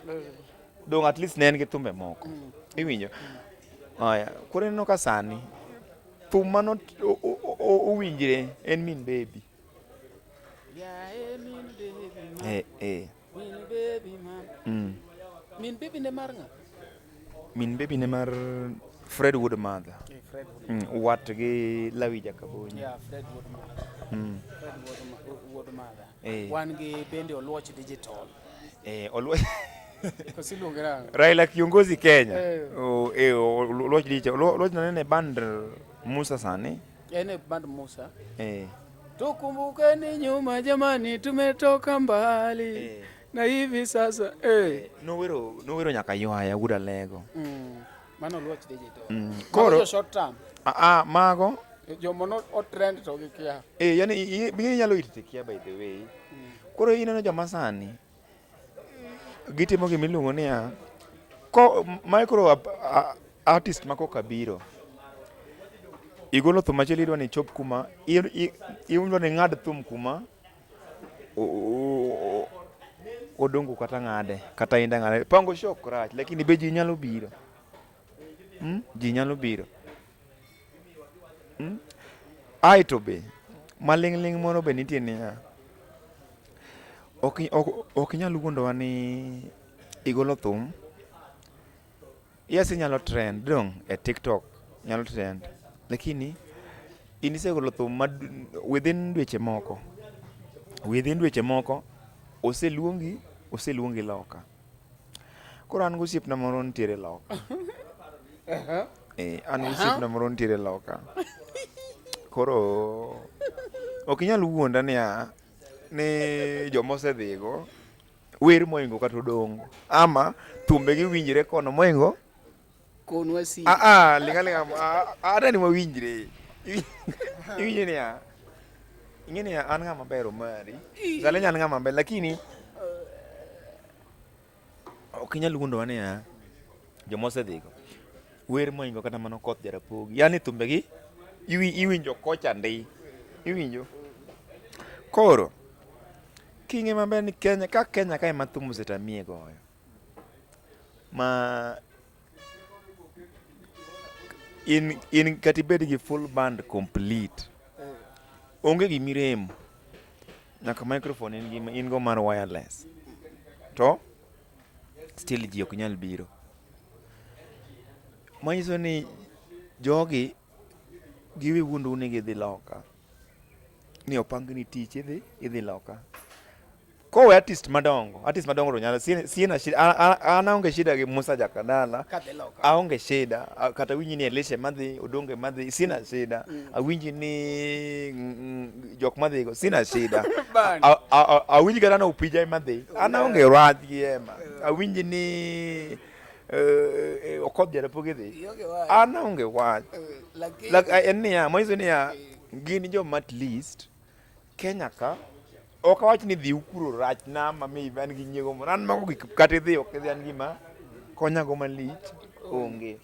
I: Dong at least ne en gi thumbe moko. Iwinjo? Aya, koro ineno ka sani thum mano owinjre en min baby. Eh, eh.
G: Min baby ma. Min baby ne mar ng'a?
I: Min baby ne mar Fred Wuod Madha.
G: Eh, Fred Wuod.
I: Wat gi Lawi Jakabonyi.
G: Yeah, Fred Wuod Madha. Fred Wuod, Wuod Madha.
I: Eh.
G: Wan gi bende Oluoch Digital.
I: Eh, Oluoch
G: Koso iluonge nang'o?
I: Raila kiongozi Kenya.
G: Eh.
I: Oh, eh, Oluoch Digital. Oluoch nanene band Musa sani.
G: En e band Musa.
I: Eh.
G: Tukumbukeni nyuma jamani, tumetoka mbali
I: Eh.
G: na hivi sasa eh.
I: Nowero nowero nyaka ywaya wuod Alego.
G: Mano Oluoch Digital.
I: Mm.
G: Koro
I: Koro
G: jo short term.
I: ah, ah, mago
G: Jomo no o trend to gikia.
I: eh, yani inyalo itikia by the way. Koro ineno joma sani gitimo gima iluongo niya ko micro artist ma koka biro igolo thum achiel idwa ni ichop kuma idwa ni ing'ad thum kuma odongo kata ng'ade kata inda ng'ade pango show ok rach lakini be ji nyalo biro Ji nyalo biro Aeto be maling'ling' moro be nitie niya ok ok ok inyal wuondowa ni igolo thum yes inyalo trend dong e tiktok nyalo trend lakini in isegolo thum ma within dweche moko within dweche moko oseluongi oseluongi loka koro an gosiepna moro nitiere loka eh, an gosiepna moro nitiere loka koro ok inyal wuonda niya ni joma osedhigo wer moingo kata odongo ama thumbegi winjre kono moingo
G: Konwa si.
I: Ah, ah, linga linga ah, ah, ni wawinjre iwinjo niya ing'e niya an ng'ama ber omari Zalenya an ng'ama ber lakini ok inyal wuondowa niya joma osedhigo wer moingo kata mana Okoth Jarapogi yani thumbegi iwinjo kocha ndi iwinjo koro king'e maber ni Kenya ka Kenya ka ema thum osetamie goyo ma in in kata ibed gi full band complete onge gimirem nyaka microphone in, gi, in go mar wireless to still ji ok nyal biro manyiso ni jogi giwe wuondou ni gidhi loka ni opangni tich idhi idhi loka kowe artist madongo artist madongo to nyalo sina shida an aonge shida gi Musa Jakadala aonge shida kata winji ni Elisha madhi Odonge madhi sina shida awinji ni jok madhigo sina shida awinji kata na Opija ema dhi an aonge rach gi ema awinji ni Okoth Jarapogi dhi an aonge wach en niya manyiso niya gin joma at least Kenya ka ok awach ni dhi ukuro rach na mami an gi nyiego moro an mago gik kata idhi ok idhi an gima konyago malich onge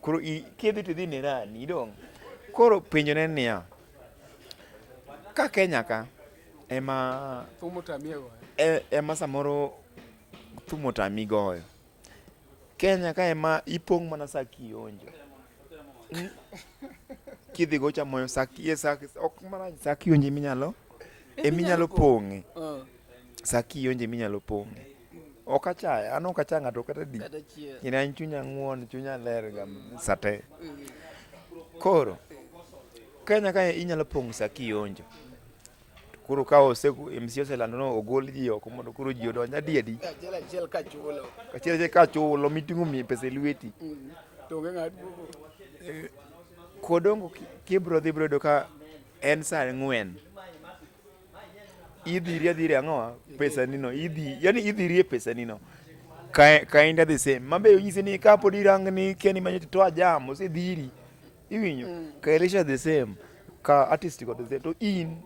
I: koro kidhi to idhi ne rani dong koro penjo ne niya ka Kenya ka ema
G: Thum otamie goyo.
I: Ema samoro thum otami goyo Kenya ka ema ipong' mana sa kionjo Kidhi gocha moyo sa sa ok marach sa kionjo eminyalo eminyalo pong'e sa kionjo eminyalo pong'e ok achaya an ok acha ng'ato kata di Kendo an chunya ng'uon chunya ler ga sate koro Kenya ka inyalo pong'o sa kionjo koro ka ose MC oselando no ogol ji oko mondo koro ji odonj adi adi
G: Achiel achiel ka chulo.
I: achiel achiel ka chulo miting'o mi pesa e lweti
G: To onge ng'at duogo.
I: Kodongo kibro dhi bro yudo ka en saa ang'wen idhiri adhiri ang'owa pesani no idhi yani idhiri e pesani no kinda the same mabe onyisi ni kapod irang ni kia ni manyo to ajam osedhiri iwinjo ka Elisha the same ka artist go the same to in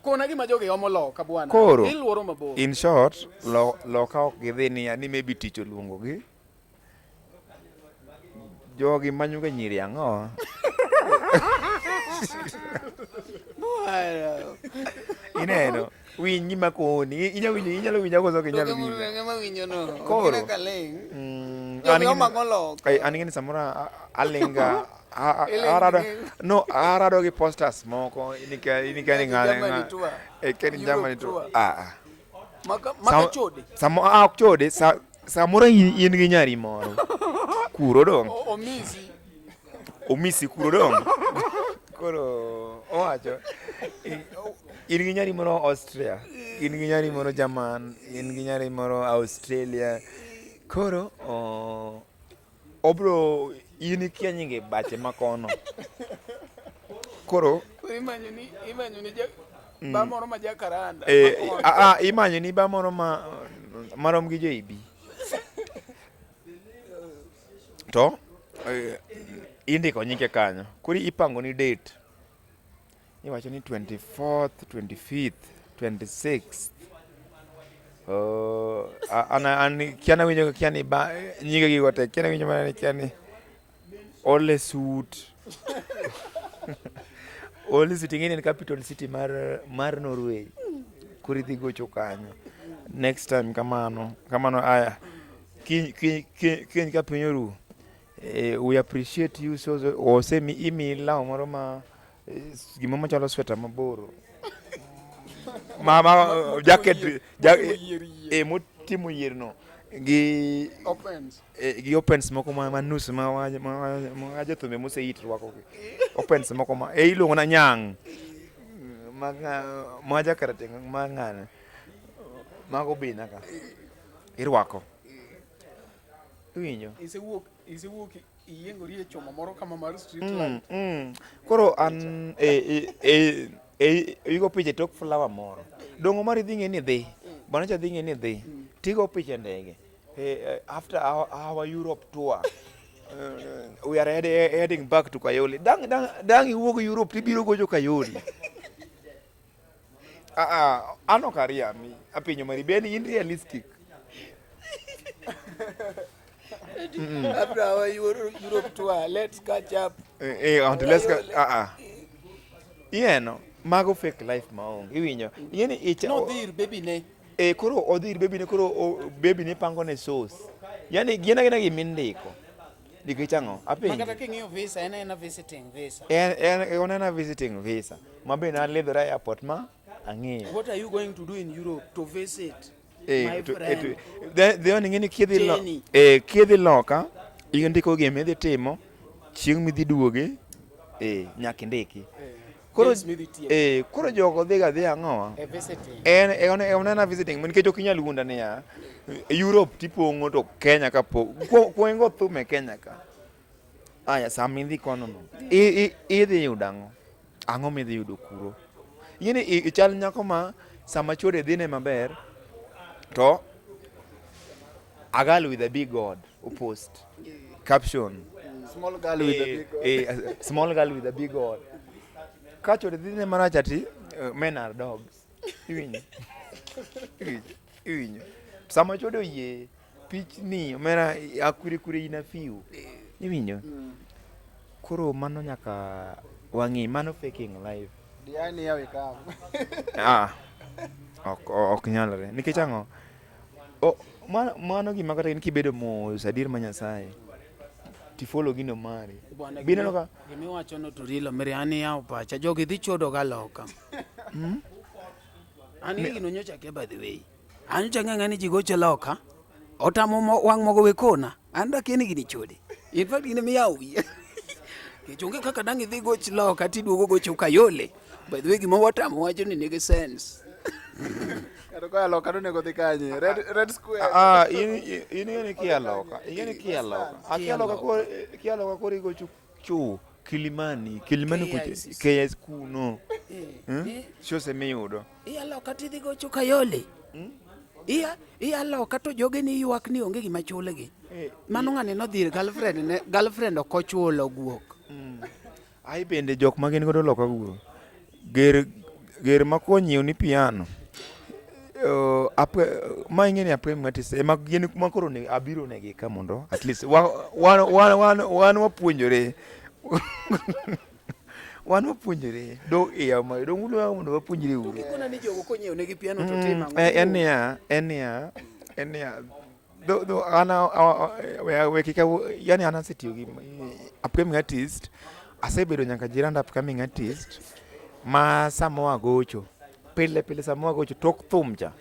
G: Kona gima jogi omo loka bwana.
I: Koro
G: Iluoro mabor.
I: In short, loka ok gidhi niya ni maybe tich oluongogi. Jogi manyoga nyiri ang'o? Ineno? Winj gima koni. Inyalo winjo, inyalo winjo koso ok inyal winjo. Koro. An ing'e ni samoro alinga arado no arado gi posters moko inika ni ng'ane e ken Germany to ah
G: maka maka chode
I: samo ah ok chode samoro in gi nyari moro kuro dong
G: omisi
I: omisi kuro dong koro owacho in gi nyari moro Austria in gi nyari moro German in gi nyari moro Australia koro obro in ikia nyinge bache makono koro
G: imanyo ni imanyo ni ja ba moro ma jakaranda
I: eh, imanyo ni ba moro ma marom gi JB to indiko nyinge kanyo koro ipango ni date iwacho ni 24th 25th 26th an an kia nawinjo kia ni ba nyinge gigo te kia nawinjo mana ni kia ni Ole Suit Ole Suit ing'e ni en capital city mar mar Norway koro idhi gocho kanyo next time kamano kamano aya kiny kiny kiny ka piny oru we appreciate you so, so osemi imi law moro ma gima machalo sweta maboro ma ma jacket motimo yierno gi
G: opens
I: gi opens moko ma nus ma ma jothumbe moseit rwako gi opens moko ma iluongo na nyang' ma ma jakarateng' ma ng'ane mago bina ka irwako iwinjo
G: isewuok isewuok iyiengori e chuma moro kama mar street light
I: Koro an igo picha e tok flower moro. Dongo mari dhi ng'e ni dhi. Bwana cha dhi ng'e ni dhi. Tigo picha e ndege. After our Europe tour we are heading back to Kayole. Dang dang dang iwuog Europe tibiro gocho Kayole. An ok ariambi. Apenjo mari be in realistic?
G: After our Europe tour, let's catch up.
I: Until let's Ineno, mago fake life maonge. Iwinjo. Ing'eni icha.
G: Nodhi ir baby ne.
I: Koro odhi ir baby ne koro baby ne pango ne sauce. Yani gin agina gima indiko. Nikech ang'o? Apenji.
G: Makata king'iyo visa, en aena visiting visa.
I: En onena visiting visa. Ma be nalidhora e airport ma ang'iyo.
G: What are you going to do in Europe? To visit. My friend.
I: The only ng'eni kidhi kidhi loka, indiko gima idhi timo, chieng' midhi duoge, nyaka indiki. Koro koro jogo dhi ga dhi ang'owa? En onena visiting nikech ok inyal wuonda niya Europe tipong'o to Kenya ka pok kuongo thum e Kenya ka. Aya sama idhi kono no idhi yudo ang'o? Ang'o midhi yudo kuro? Ing'eni ichal nyako ma sama chwore dhine maber to a girl with a big God opost caption
H: small girl with a big God.
I: Small girl with a big God. Ka chwore dhine marach ati men are dogs. Iwinjo? Iwinjo? Sama chwore oyie pichni omera akwire kure in a few. Iwinjo? Koro mano nyaka wang'i mano faking life.
H: Diani here we come.
I: Ok nyalre. Nikech ang'o? Mano gima kata in kibedo mos adier ma Nyasaye tifollow gino mari. Bineno ka
G: gima iwacho no to real omera an iyawo pacha jogi dhi chodo ga loka. An gino nyocha kia by the way. An nyocha ng'e ni ji gocho loka. Otamo wang' mogo we kona. An dakia ni gini chode. In fact gini miyawo wiya. Nikech onge kaka dang' idhi goch loka tiduogo gocho Kayole. By the way gima watamo wacho ni nigi sense.
H: Kata koa loka to onego dhi kanye? Red Square.
I: In ing'e ni kia loka. Ing'e ni kia loka. Akia loka koro kia loka koro igocho chu Kilimani, Kilimani kucho KICC kuno. Chose miyudo.
G: Iya loka tidhi gocho Kayole. Iya loka to joge ni ywak ni onge gima chulgi. Mano ng'ani nodhi ir girlfriend ne, girlfriend ok ochulo guok.
I: Ai bende jok ma gin godo loka guo. Ger Ger ma konyiew ni piano. Ma ing'e ni upcoming artist ema gin ma koro ne abiro negi ka mondo at least wan wapuonjore. Wan wapuonjore. Do iya ma dong udwa mondo wapuonjre uru.
G: Kikona ni jogo konyiew negi piano to timo ang'o?
I: En niya, en niya, en niya. Dho an we kik yani an asetiyo gi upcoming artist, asebedo nyaka jirand upcoming artist ma sama wagocho pile pile sama wagocho tok thum cha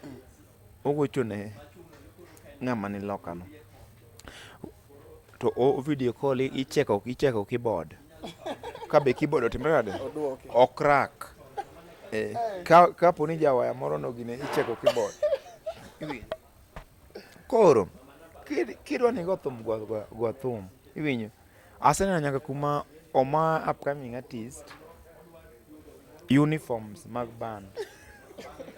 I: ogocho ne ng'ama ni loka no to o video call icheko icheko keyboard ka be keyboard otimre nade ok crack eh, ka kapo ni jawaya moro no gine icheko keyboard. Iwinjo? Koro kidwa ni igo thum go thum iwinjo. Aseneno nyaka kuma oma upcoming artist uniforms mag band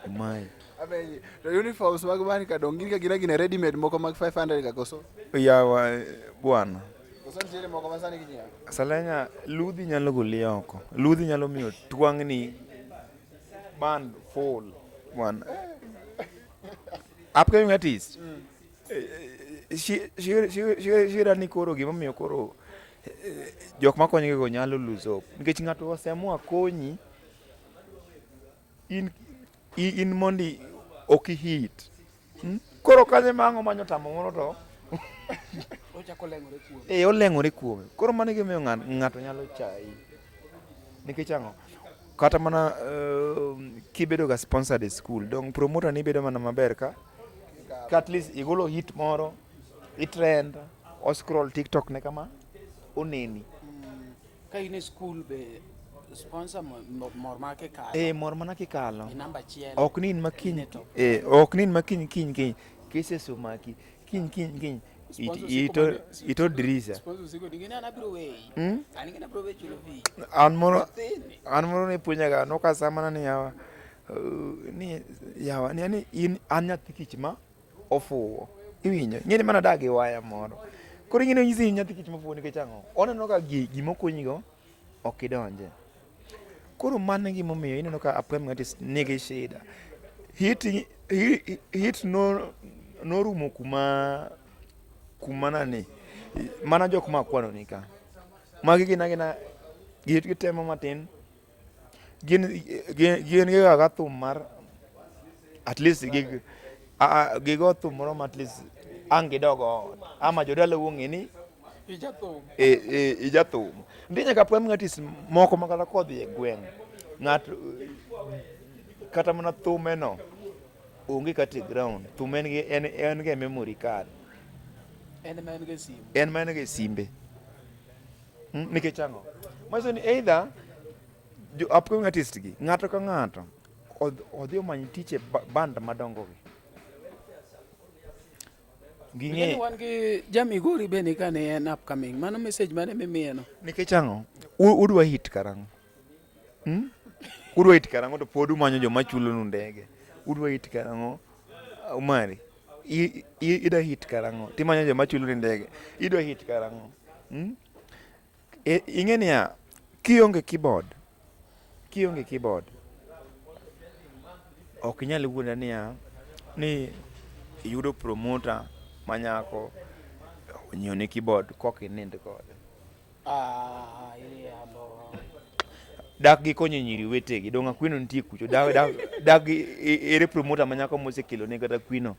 I: omayi.
H: Abenji, to uniforms mag band ka dong' gin ka gin agina ready made moko mag 500 ka koso?
I: Yawa bwana.
H: Koso nitiere moko ma sani ginyiewo?
I: Salenya ludhi nyalo goli oko. Ludhi nyalo miyo twang'ni band full bwana. Upcoming artist. Shida ni koro gimomiyo koro jok makonyogi go nyalo lose hope nikech ng'ato oseamua konyi in mondi ok ihit. Koro kanyo ema ang' omanyo tamo moro to
G: Ochako leng'ore kuome.
I: Eh, oleng'ore kuome. Koro mano e gimomiyo ng'ato nyalo chayi. Nikech ang'o? Kata mana kibedo ga sponsored e school, dong promoter ni bedo mana maber ka at least igolo hit moro, i trend, o scroll TikTok ne kama, oneni.
G: Ka in e school be sponsor mor mana kikalo.
I: Eh, mor mana kikalo.
G: E namba achiel.
I: Ok ni in ma kiny, eh, ok ni in ma kiny kiny kiny, cases omaki, kiny kiny kiny. Ito dirisa. An moro an moro ne puonjaga nokasa mana ni yawa ni yawa ni yani in an nyathi kich ma ofuwo. Iwinjo? Ing'eni mana dak gi waya moro. Koro ing'eni onyisi in nyathi kich mofuwo nikech ang'o? Oneno ka gima okonyigo ok idonje. Koro mano e gimomiyo ineno ka upcoming artist nigi shida. Hit no norumo kuma nani mana jok ma akwano ni ka. Magi gin agina gitemo matin gin gin gigoga thum mar at least gigo thum moro ma at least ang' gidog ot ama jodalau ong'e ni ijathum. Nitie nyaka upcoming artist moko ma kata kodhi e gweng' ng'ato kata mana thume no onge kata e ground. Thum en gi en gi e memory card.
G: En ma en gi e simu.
I: En ma en gi e simbe. Nikech ang'o? Manyiso ni either jo upcoming artist gi ng'ato ka ng'ato odhi omany tich e band madongo gi. Ging'e
G: wan gi Jamigori be ni ka ne en upcoming. Mano message mane mimiye no?
I: Nikech ang'o? Udwa hit karang'o? Udwa hit karang'o to pod umanyo joma chulonu ndege. Udwa hit karang'o? Omari. Idwa hit karang'o? Timanyo joma chuloni ndege. Idwa hit karang'o? Ing'e niya, kionge keyboard, kionge keyboard, ok inyal wuonda niya ni iyudo promoter manyako onyiewni keyboard kok inind kode. Dak gikonyo nyiri wetegi, dong' Akwino nitie kucho, dak ere promoter manyako mosekelone kata Akwino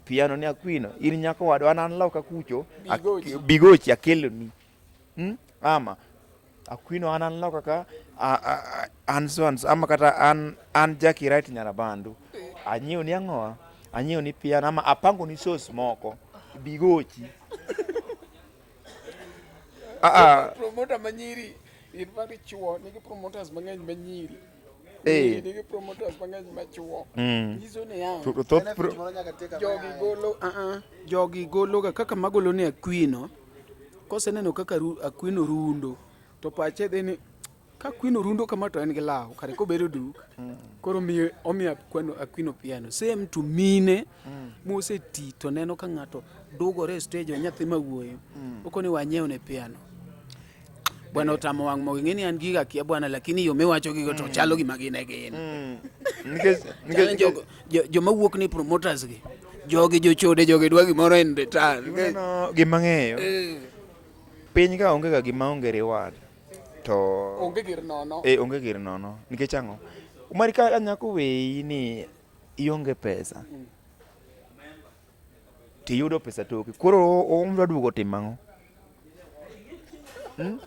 I: piano ni Akwino, in nyako wadwa an an loka kucho, bigochi akeloni. Ama Akwino an an loka ka an so and so, ama kata an Jackie Wright Nyarabandu anyiewo ni ang'owa, anyiewo ni piano ama apango ni shows moko bigochi.
G: Promoter manyiri in mar chuo nigi promoters mang'eny manyiri. Nigi promoters mang'eny machuo. Nyiso niya,
I: To thoth
G: jogi golo jogi golo ga kaka magolo ni Akwino. Koseneno kaka Akwino rundo to pache dhi ni ka Akwino rundo kama to en gi law kare kobedo duk. Koro omiyo Akwino piano. Same to mine moseti to neno ka ng'ato dugore e stage nyathi ma wuoyi. Okoni wanyiew ne piano. Bwana otamo wang' mogo ing'e ni an giga akia bwana lakini yo miwacho gigo to chalo gima gin e gin.
I: Nikech
G: Chalo
I: nikech
G: jogo joma wuok ni promoters gi. Jogi jochode jogi dwa gimoro in return.
I: Ineno gima ng'eyo piny ka onge ga gima onge reward to
G: Onge gir nono.
I: Eh, onge gir nono nikech ang'o mari ka nyako weyi ni ionge pesa tiyudo pesa toki koro odwa duogo timo ang'o Hmm?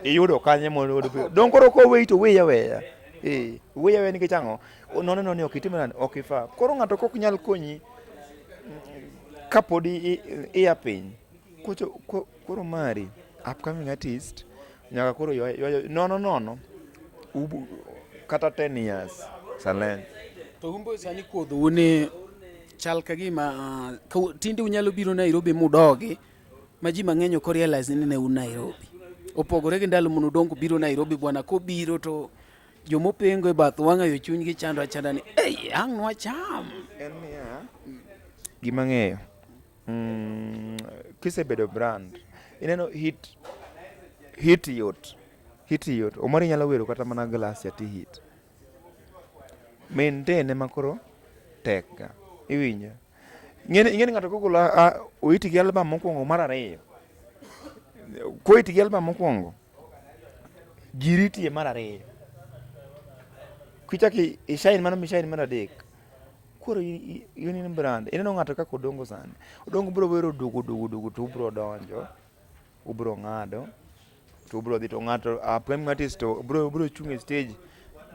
I: iyudo kanye mondo oyud pesa dong koro koweyi to weyi aweya eh weyi aweya nikech ang'o nono nono ok itim nade ok ifa koro ng'ato kok nyal konyi kapod iya piny kocho koro mari upcoming artist nyaka koro ywa nono nono ubu, kata 10 years salen
G: To umbo sani kuodhou ni chal ka gima ah, tinde unyalo biro Nairobi mudogi ma ji mang'eny ok realize ni ne un Nairobi. Opogore gi ndalo manudongo biro Nairobi bwana kobiro to jomopengo e bath wang'ayo chunygi chando achanda ni ei ang' nwacham.
I: En niya, gima ng'eyo kisebedo brand ineno hit hit yot hit yot omari nyalo wero kata mana glasia ti hit maintain ema koro tek ga iwinjo ing'eni ing'eni ng'ato kogolo oiti gi album mokwongo mar ariyo koiti gi album mokwongo ji riti e mar ariyo kichako ishine mano mishine mar adek Koro in in brand. Ineno ng'ato kaka Odongo sani. Odongo biro wero dugu dugu dugu to ubiro donjo, ubiro ng'ado, to ubiro dhi to ng'ato upcoming artist to biro biro chung' e stage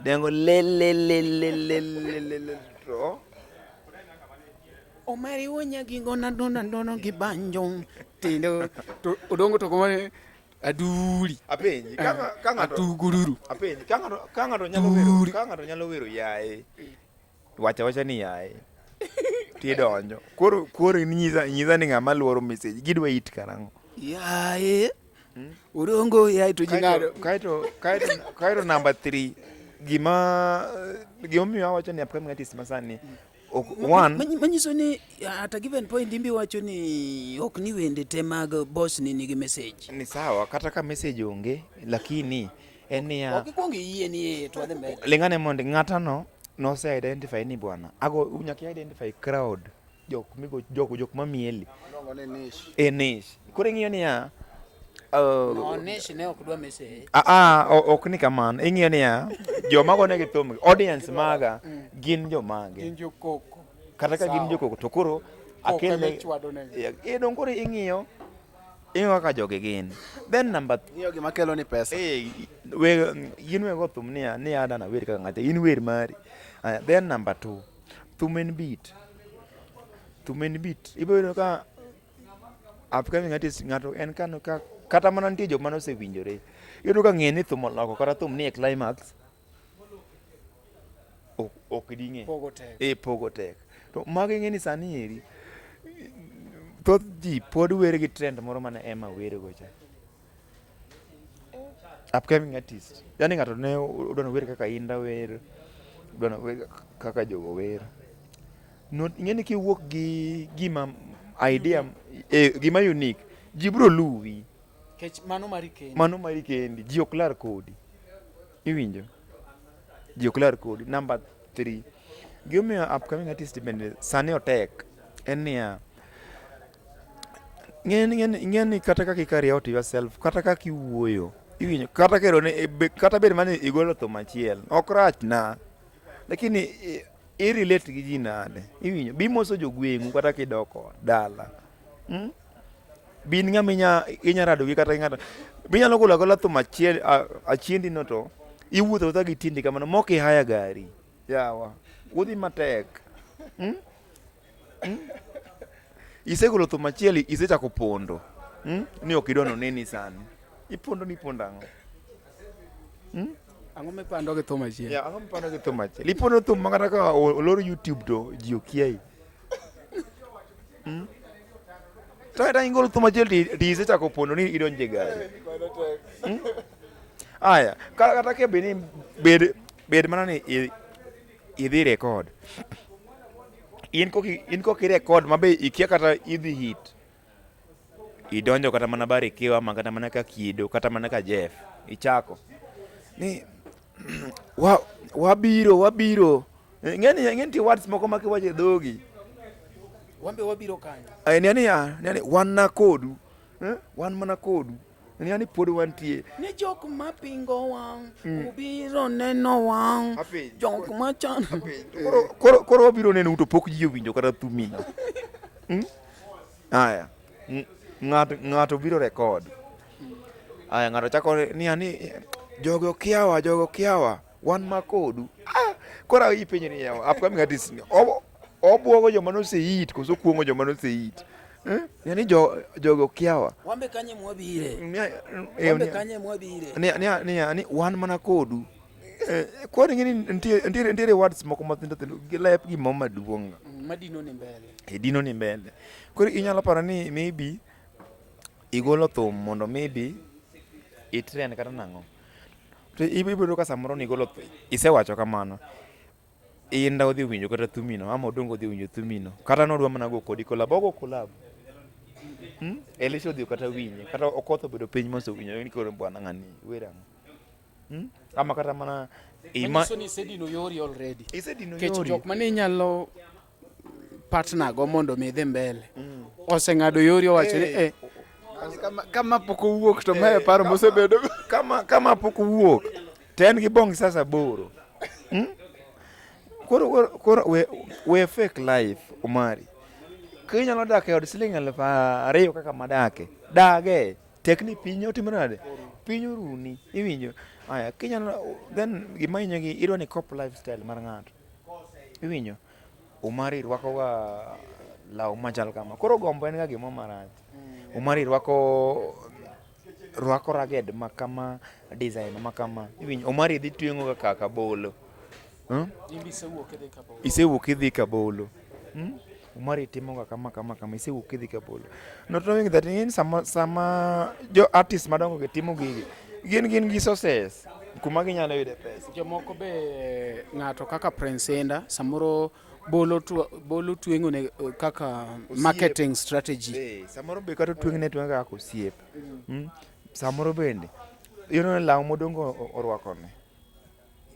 I: dengo le le le le le le le le to
G: Omari wonya gi ngona dona dono gi banjo tindo to Odongo to komane aduri
I: apenji ka ka ng'ato
G: atugururu
I: apenji ka ng'ato ka ng'ato nyalo wero ka ng'ato nyalo wero yaye Wacha wacha ni yaye. Tidonjo. Koro koro inyisa nyisa ni ng'ama luoro message. Gidwa it karang'o?
G: Yaye. Odongo yaye to ji ng'ado.
I: Kaeto kaeto kaeto number 3 gima gimomiyo awacho ni upcoming artist masani ok one
G: Manyiso ni at a given point imbi wacho ni ok ni wende te mag boss ni nigi message.
I: Ni sawa kata ka message onge lakini en niya
G: Ok ikwong iyie ni eh, to wadhi mbele.
I: Ling'ane mondi ng'atano nose identify ni bwana ago nyaka identify crowd jok migo jok jok mamieli
H: Iluongo ni niche.
I: e niche koro ing'iyo niya
G: No, niche ne ok dwa message.
I: Ah, ah, ok ni kamano ing'iyo niya joma gonegi thum audience maga gin jomage
G: Gin jokoko.
I: kata ka gin
G: Sawa.
I: jokoko to koro
G: Koko
I: akelne
G: ema ichwadonegi.
I: Eh, dong koro ing'iyo ing'iyo kaka jogi gin then number
H: Ing'iyo gima kelo ni pesa.
I: Eh, we in we go thum niya ni ada na wer kaka ng'acha in wer mari. Aya, then number 2 thum en beat. Thum en beat. Ibo yudo ka upcoming artist ng'ato en kano ka kata mana nitie jok mane osewinjore. Iyudo ka ng'e ni thum oloko kata thum nie climax ok ok ding'e.
G: Pogo tek.
I: Eh, pogo tek. To mago ing'e ni sani eri thoth ji pod wer gi trend moro mane Emma wergo cha. Upcoming artist. Yani ng'ato ne odwa wer kaka Inda wer, odwa wer kaka jogo wer. No, ing'e ni kiwuok gi gima idea eh, gima unique, ji biro luwi.
G: Kech mano mari kendi.
I: Mano mari kendi, ji ok lar kodi. Iwinjo? Ji ok lar kodi. Number 3. Gimomiyo upcoming artist bende sani otek en niya, ng'e ni kata kaka i carry out yourself, kata kaka iwuoyo, iwinjo, kata kero ne, e, kata bed mana ni igolo thum achiel, ok rach na, lakini i relate gi ji nade, iwinjo, bi moso jogweng'u kata kidok ot, dala. Be in ng'ama inya, inya rado gi kata gi ng'ato. Be inyalo golo agola thum achiel, achiendi no to iwuotho awuotha gi tiendi kamano mok ihaya gari. Yawa, udhi matek. Isegolo thum achiel isechako pondo. Ni ok idwa noneni sani. Ipondo ni ipondo ang'o?
G: Ang'o mipando gi thum achiel?
I: Ya, ang'o mipando gi thum achiel? Ipondo thum ma kata ka olor YouTube to ji okiayi. To kata ingolo thum achiel to isechako pondo ni idonjo e gari. Aya, kata ka bed ni bed bed mana ni idhi record. In koki in koki record ma be ikia kata idhi hit. Idonjo kata mana Barikiwa ama kata mana ka Kido kata mana ka Jeff. Ichako. Ni wa wabiro wabiro. Ing'eni ing'eni nitie words moko ma kiwacho e dhogi.
G: Wambe wabiro kanyo.
I: Eh, ni niya, ni wan na kodu. Eh, wan mana kodu. Ni yani pod wantie.
G: Ni jok ma pingo wang', ubiro neno wang'.
I: Apenji.
G: Jok ma chan.
I: Koro koro koro wabiro neno to pok ji owinjo kata thumino. Hmm? Aya. Ng'ato ng'ato biro record. Aya ng'ato chako ni ani jogo kiawa jogo kiawa wan ma kodu. Ah, koro ipenjo ni yawa upcoming artist ni obwogo joma nosehit koso kuong'o joma nosehit. Eh? Yani jo jogo kiawa.
G: Wambe kanye mwabire.
I: Eh,
G: Wambe kanye mwabire.
I: ni ni ni ni wan mana kodu. Eh, kwani ing'e ni nitie nitiere nitiere words moko mathindo thindo gi lep gimoro maduong'
G: Madino ni mbele.
I: e dino ni mbele. Koro inyalo paro ni maybe igolo thum mondo maybe i trend kata nang'o. To ibiro ka samoro nigolo isewacho kamano. Inda odhi winjo kata thumino ama Odongo odhi winjo thumino. Kata nodwa mana go kodi collab, ogo collab. Elisha odhi kata winje, kata Okoth obedo piny mos owinjo ni koro bwana ng'ani wer ang'o. Ama kata mana ima
G: Manyiso ni isedino yori already.
I: Isedino
G: Nikech
I: yori.
G: jok mane inyalo partner go mondo mi idhi mbele. Oseng'ado yori owacho ni eh
H: Kama pok owuok to mae paro mosebedo.
I: Kama kama pok owuok to en gi bong sasa boro. Koro koro koro we, we fake life Omari. Kinyalo dak e od siling 2000 kaka madake, dage. Tek ni piny otimore nade? Piny oruni, iwinjo? Aya, kinyalo then gima hinyo gi idwa ni cop lifestyle mar ng'ato. Iwinjo? Omari rwako ga law machal kama. Koro gombo en ga gimoro marach. Omari rwako rwako ragged ma kama, design ma kama. Iwinjo? Omari dhi tweng'o ga kaka bolo.
G: Isewuok idhi Kabolo.
I: Isewuok idhi Kabolo. Omari timo ga kama kama kama, isewuok idhi Kabolo. Not knowing that in sama sama jo artist madongo gi timo gigi, gin gin gi sources kuma ginyalo yude pesa.
G: Jomoko be ng'ato kaka Prince Indah samoro bolo bolo tweng'o ne kaka marketing strategy.
I: Samoro be kata tweng'ne tweng'o kaka osiep. Samoro bende ineno law modongo orwakone.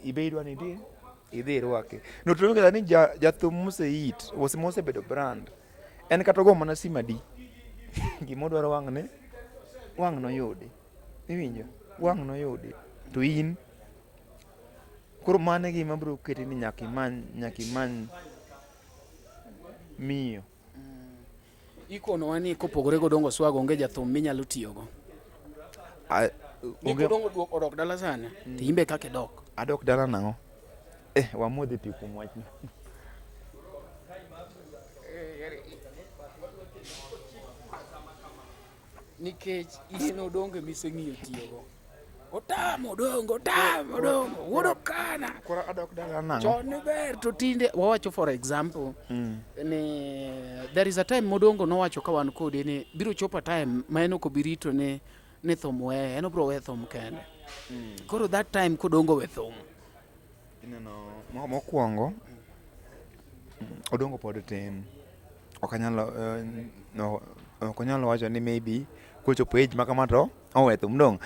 I: Ibe idwa ni idhi idhi irwake. Not knowing that ni jathum mosehit, mosebedo brand, en kata ogo mana simu adi, gimodwaro wang' ne, wang' noyudi. Iwinjo? Wang' noyudi. To in, koro mano e gima biro keti ni nyaka imany, nyaka imany miyo.
G: Ikonowa ni kopogore gi Odongo Swag onge jathum minyalo tiyogo. Ni Odongo duok odok dala sani, to in be kaka idok.
I: Adok dala nang'o? Wamodhe pi kuom wachno.
G: Nikech in Odongo ema iseng'iyo tiyogo. Otamo Odongo, otamo Odongo, wuod Okana.
I: Koro adok dala nang'o?
G: Chon ne ber to tinde wawacho for example ni there is a time Modongo nowacho ka wan kode ni biro chopo a time ma en ok obi rito ni ni thum weye, en obiro we thum kende. Koro that time kodongo we thum.
I: Ineno mokwongo Odongo pod tin. Ok anyalo no, ok anyalo wacho ni maybe kochopo age ma kama to owe thum dong.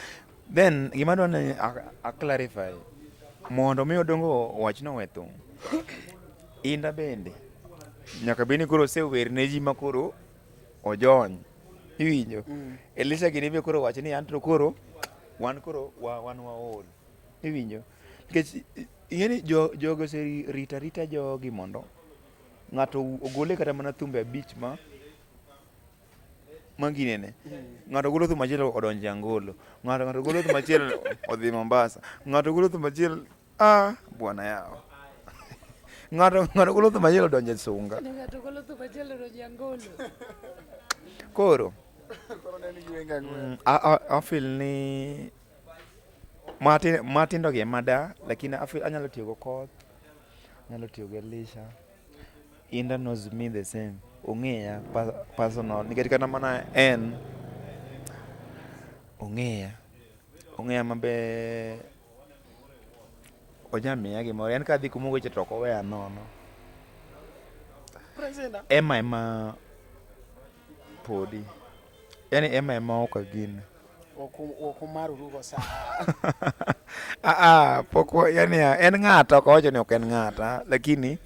I: Then gima adwa ni a clarify mondo mi Odongo owach ni owe thum. Inda bende nyaka bed ni koro osewer ne ji ma koro ojony. Iwinjo? Elisha gini be koro owacho ni anto koro wan koro wan waol. Iwinjo? Nikech ing'e ni jogi oserito arita jogi mondo ng'ato ogole kata mana thumbe 5 ma maginene. Ng'ato golo thum achiel odonjo e Angolo. Ng'ato ng'ato golo thum achiel odhi Mombasa. Ng'ato golo thum achiel ah bwana yawa. Ng'ato ng'ato golo thum achiel odonjo e Sunga.
D: Ng'ato golo thum achiel odonjo e Angolo.
I: Koro I feel ni matindo gi ema da, lakini I feel anyalo tiyo go Koth, anyalo tiyo gi Elisha. Inda knows me the same. Ong'eya personal nikech kata mana en ong'eya. Ong'eya maber. Ojamiya gimoro. En kadhi kuma ogoche to ok oweya nono. Emma ema podi. Yani Emma ema ok agine.
G: Ok umarurugo sana.
I: Ah, ah, pok wa- yani ah, en ng'ata ok awacho ni ok en ng'ata lakini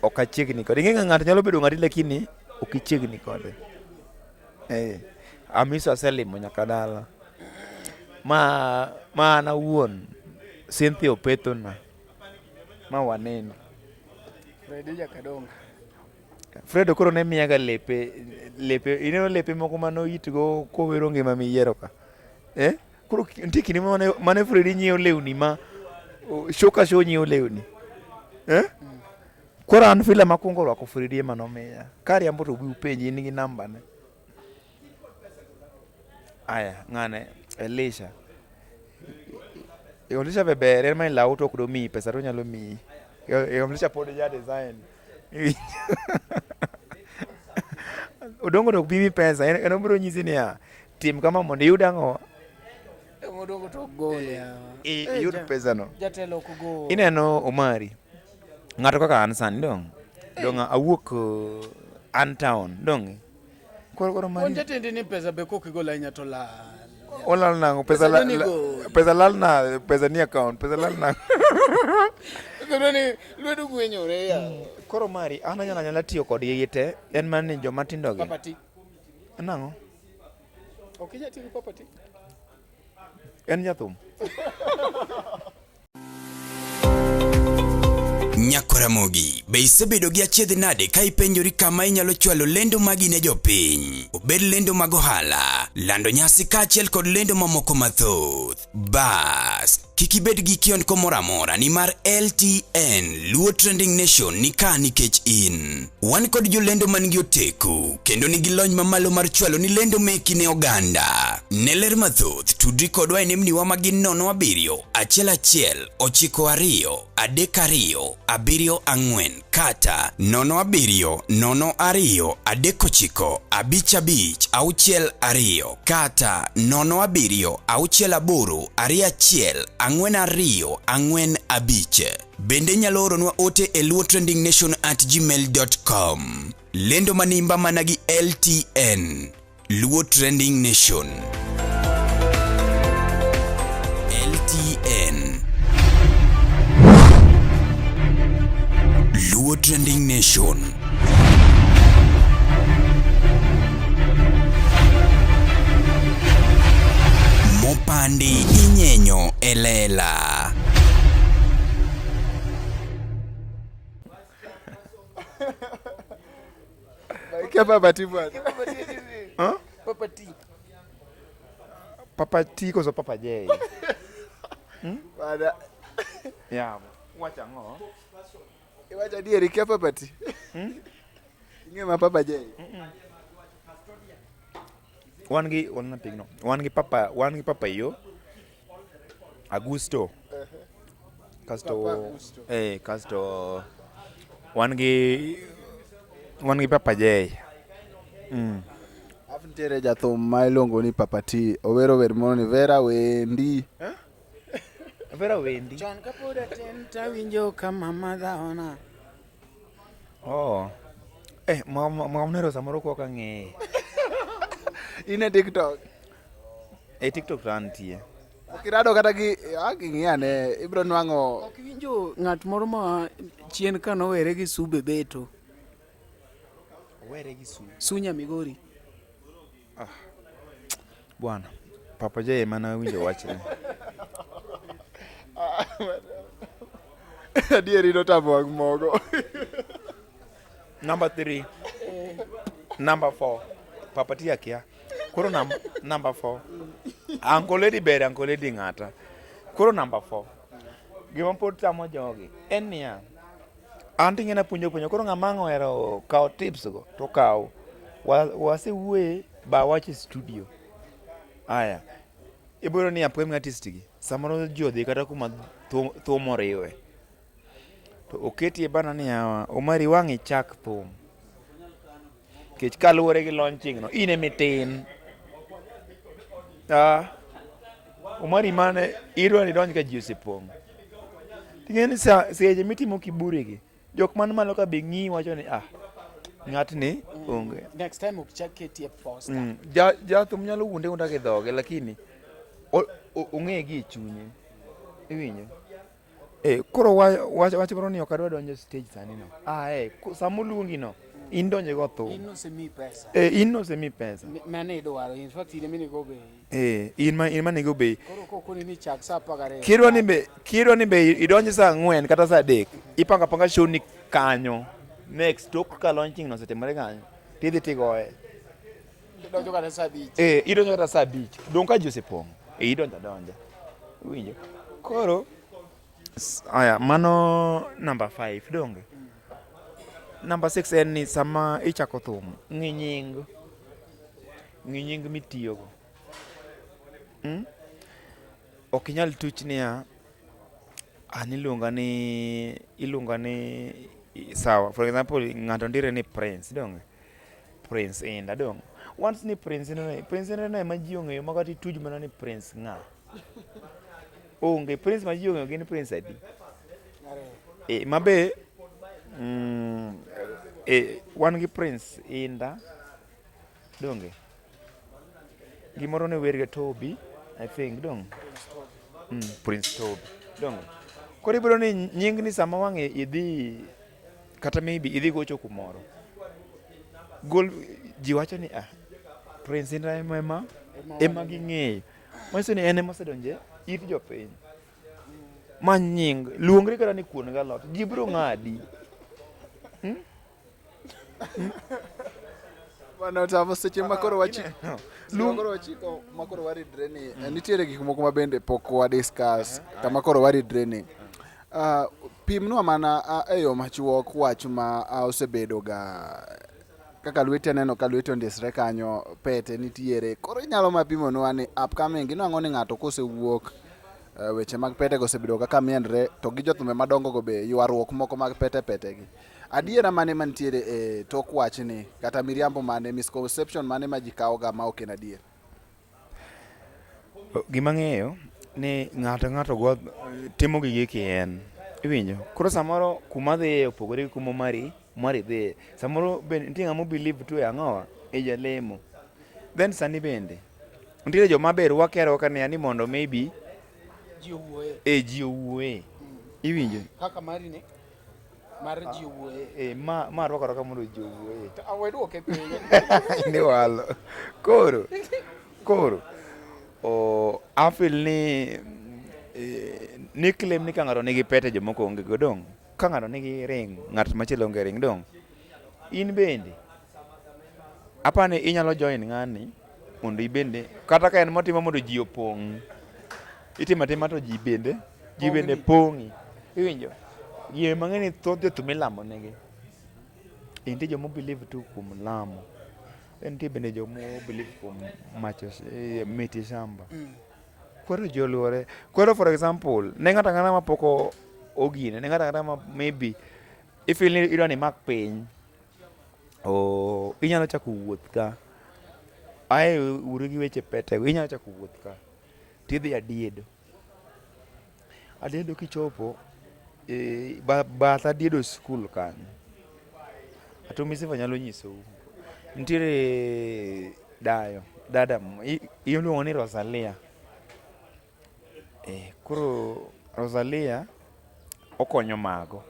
I: ok achiegni kode. Ing'e ng'ato nyalo bedo ng'ati lakini ok ichiegni kode. Eh, Amiso aselimo nyaka dala. Ma ma an awuon Cynthia opethona ma waneno.
G: Fredi Jakadonga.
I: Fredo koro ne miyaga lepe lepe ineno lepe moko mane oitgo kowero ngima miyiero ka. Eh? Koro nitie kinde mane mane Fredi nyiewo lewni ma show ka show nyiewo lewni. Eh? Koro an fila makwongo rwako Fredi ema nomiya. Kariambo to bi upenji in gi namba ne. Aya, ng'ane Elisha. Elisha be ber, en ma ilaw to ok domiyi pesa to onyalo miyi. Elisha pod ja design. Odongo to ok bi miyi pesa, en obiro nyisi niya, tim kama mondo iyud ang'o?
G: Odongo to ok gol yawa.
I: Iyud pesa no.
G: Jatelo ok gol.
I: Ineno Omari, ng'ato kaka an sani dong', dong' awuok an town dong'. Koro koro
G: Mari. Jatendi ni pesa be kok igol ahinya to lal.
I: Olal nang'o? Pesa lal pesa lal na pesa ni account, pesa lal nang'o?
G: Koro ni lwedo gwenyore ya.
I: Koro Mari, an anyalo anyala tiyo kodgi te, en mana ni joma tindo gi.
G: Papa ti.
I: Nang'o?
G: Ok inyal tiyo gi papa ti.
I: En jathum.
A: Nyakoramogi, be isebedo gi achiedh nade ka ipenjori kama inyalo chwalo lendo magi ne jopiny? Obed lendo mag ohala, lando nyasi kaachiel kod lendo mamoko mathoth. Bas, kik ibed gi kiondko moro amora nimar LTN Luo Trending Nation ni ka nikech in. Wan kod jolendo man gi oteku kendo nigi lony mamalo mar chwalo ni lendo meki ne oganda. Ne ler mathoth, tudri kodwa e nembniwa ma gin 07 11 92 32 74 kata 07 02 39 55 62 kata 07 68 21 42 45. Bende inyalo oronwa ote e luotrendingnation@gmail.com. Lendo manimba mana gi LTN. Luo Trending Nation. LTN. Luo Trending Nation. Mopandi inyenyo e lela.
H: Kia Papa T bwana.
I: Huh?
G: Papa T.
I: Papa T koso Papa J?
H: Bwana.
I: Yeah. Wacha ang'o?
H: Iwacho adieri kia Papa T. Ing'e ma Papa J.
I: Wan gi wan na pigno. Wan gi papa, wan gi Papa Yo. Augusto. Kasto
H: Papa Augusto.
I: eh kasto wan gi wan gi Papa J.
H: Alafu nitiere jathum ma iluongo ni Papa T. Owero wer moro ni Vera Wendi.
I: Vera Wendi.
G: Chon kapod atin tawinjo ka mama dhawona.
I: Oh. Eh, mwa samoro kok ang'eye.
H: In e TikTok.
I: E TikTok to antie.
H: Ok irado kata gi ah, ng'i ane ibiro nwang'o
G: Ok iwinjo ng'at moro ma chien ka nowere gi Su Bebeto.
I: Owere gi Su.
G: Su Nyamigori.
I: Bwana. Papa J ema nawinjo wachne.
H: adieri notamo wang' mogo.
I: Number 3. Number 4. Papa T akia. Koro number 4. Uncle Lady ber, Uncle Lady ng'ata. Koro number 4. Gima pod tamo jogi en niya. An to ing'e napuonjo puonjo koro ng'ama ang' ohero kawo tips go to kaw. Wasewuoye ba wach e studio. Aya. Ibiro ni upcoming artist gi. Samoro ji odhi kata kuma thum oriwe. To oketie bana ni yawa, Omari wang' ichak thum. Nikech kaluwore gi launching no, in emitin. Ah, Omari mane idwa ni idonj ka ji osepong'. Ting'e ni seche mitimo kiburi gi, jok man malo ka be ng'iyi wacho ni ah, Ng'atni onge.
G: Next time ok chak ketie poster.
I: Jathum nyalo wuonde wuonda gi dhoge lakini ong'e gi e chunye. Iwinjo? Eh, koro wach wach moro ni ok adwa donjo e stage sani no. Ah, eh, sama oluongi no, in donjo go thum.
G: In nosemiyi pesa.
I: Eh, in nosemiyi pesa.
G: Mane idwaro. In fact in ema inego bei.
I: Eh, in ma nego bei.
G: Koro kokoni ni chak saa 12.
I: Kidwa ni be idonj saa 4 kata saa 3, ipango apanga show ni kanyo. Next tok ka launching no osetimore kanyo, tidhi tigoye.
G: Idonjo kata saa 5.
I: Eh, idonjo kata saa 5. Dong' ka ji osepong', eh, idonjo adonja. Iwinjo? Koro, aya, mano number 5, donge? Number 6 en ni sama ichako thum, ng'i nying. Ng'i nying mitiyogo. Ok inyal tuch niya, an iluonga ni, sawa, for example, ng'ato ndire ni Prince, donge? Prince Indah, donge? Once ni Prince Indah, Prince Indah no ema ji ong'eyo ma kata ituj mana ni Prince ng'a? Onge, Prince ma ji ong'eyo gin Prince adi? Mabe, wan gi Prince Indah, donge? Gimoro ne wer ga Toby, I think, dong? Prince Toby, dong? Koro ibiro ni nying ni sama wang' idhi, kata maybe idhi gocho kumoro. Gol, ji wacho ni, Prince Indah ema ging'eyo. Manyiso ni en ema osedonje it jopiny. Ma nying, luongri kata ni kuon galot, ji biro ng'adi.
H: Bwana Otamo, seche ma koro wachiko, ma koro waridre ni, nitiere gik moko ma bende pok wa discuss, kama koro waridre ni. Pimnwa mana e yo machuok wach ma osebedo ga kaka lweti aneno ka lweti ondisre kanyo, pete nitiere. Koro inyalo ma pimonwa ni upcoming, inwang'o ni ng'ato kosewuok, weche mag pete go osebedo kaka mienre, to gi jothumbe madongo go be ywaruok moko mag pete pete gi. Adiera mane mantiere e tok wachni, kata miriambo mane, misconception mane ma ji kawoga ma ok en adier?
I: Gima ang'eyo ni ng'ato go timo gige kien. Iwinjo? Koro samoro kuma dhiye opogore gi kuma Omari dhiye. Samoro be nitie ng'ama believe tu e ang'owa? E jalemo. Then sani bende nitiere joma be rwake arwaka niya ni mondo maybe
G: ji owuoye.
I: Ji owuoye. Iwinjo?
G: Kaka mari ni mar ji owuoye.
I: Ma rwako arwaka mondo ji owuoye.
G: To awe duoke piny.
I: Ni walo. Koro I feel ni claim ni ka ng'ato nigi pete jomoko onge go dong'. Ka ng'ato nigi ring, ng'at machielo onge ring dong'. In bende apani inyalo join ng'ani mondo ibende kata ka en motimo mondo ji opong'. Itimo atima to ji bende pong'i. Iwinjo? Ji mang'eny ni thoth jothum ilamo negi. Nitie joma believe tu kuom lamo. Nitie bende joma believe kuom macho miti shamba. Koro ji oluore. Koro for example, ne ng'ato ang'ata mapok ogine, ne ng'ato ang'ata ma maybe i feel ni idwa ni imak piny, inyalo chako wuoth ka. Ae uru gi weche pete go, inyalo chako wuoth ka. Tidhi Adiedo. Adiedo kichopo, bath Adiedo school kanyo. Atumi Sifa nyalo nyisou. Nitiere dayo, dada iluongo ni Rosalia. Koro Rosalia okonyo mago.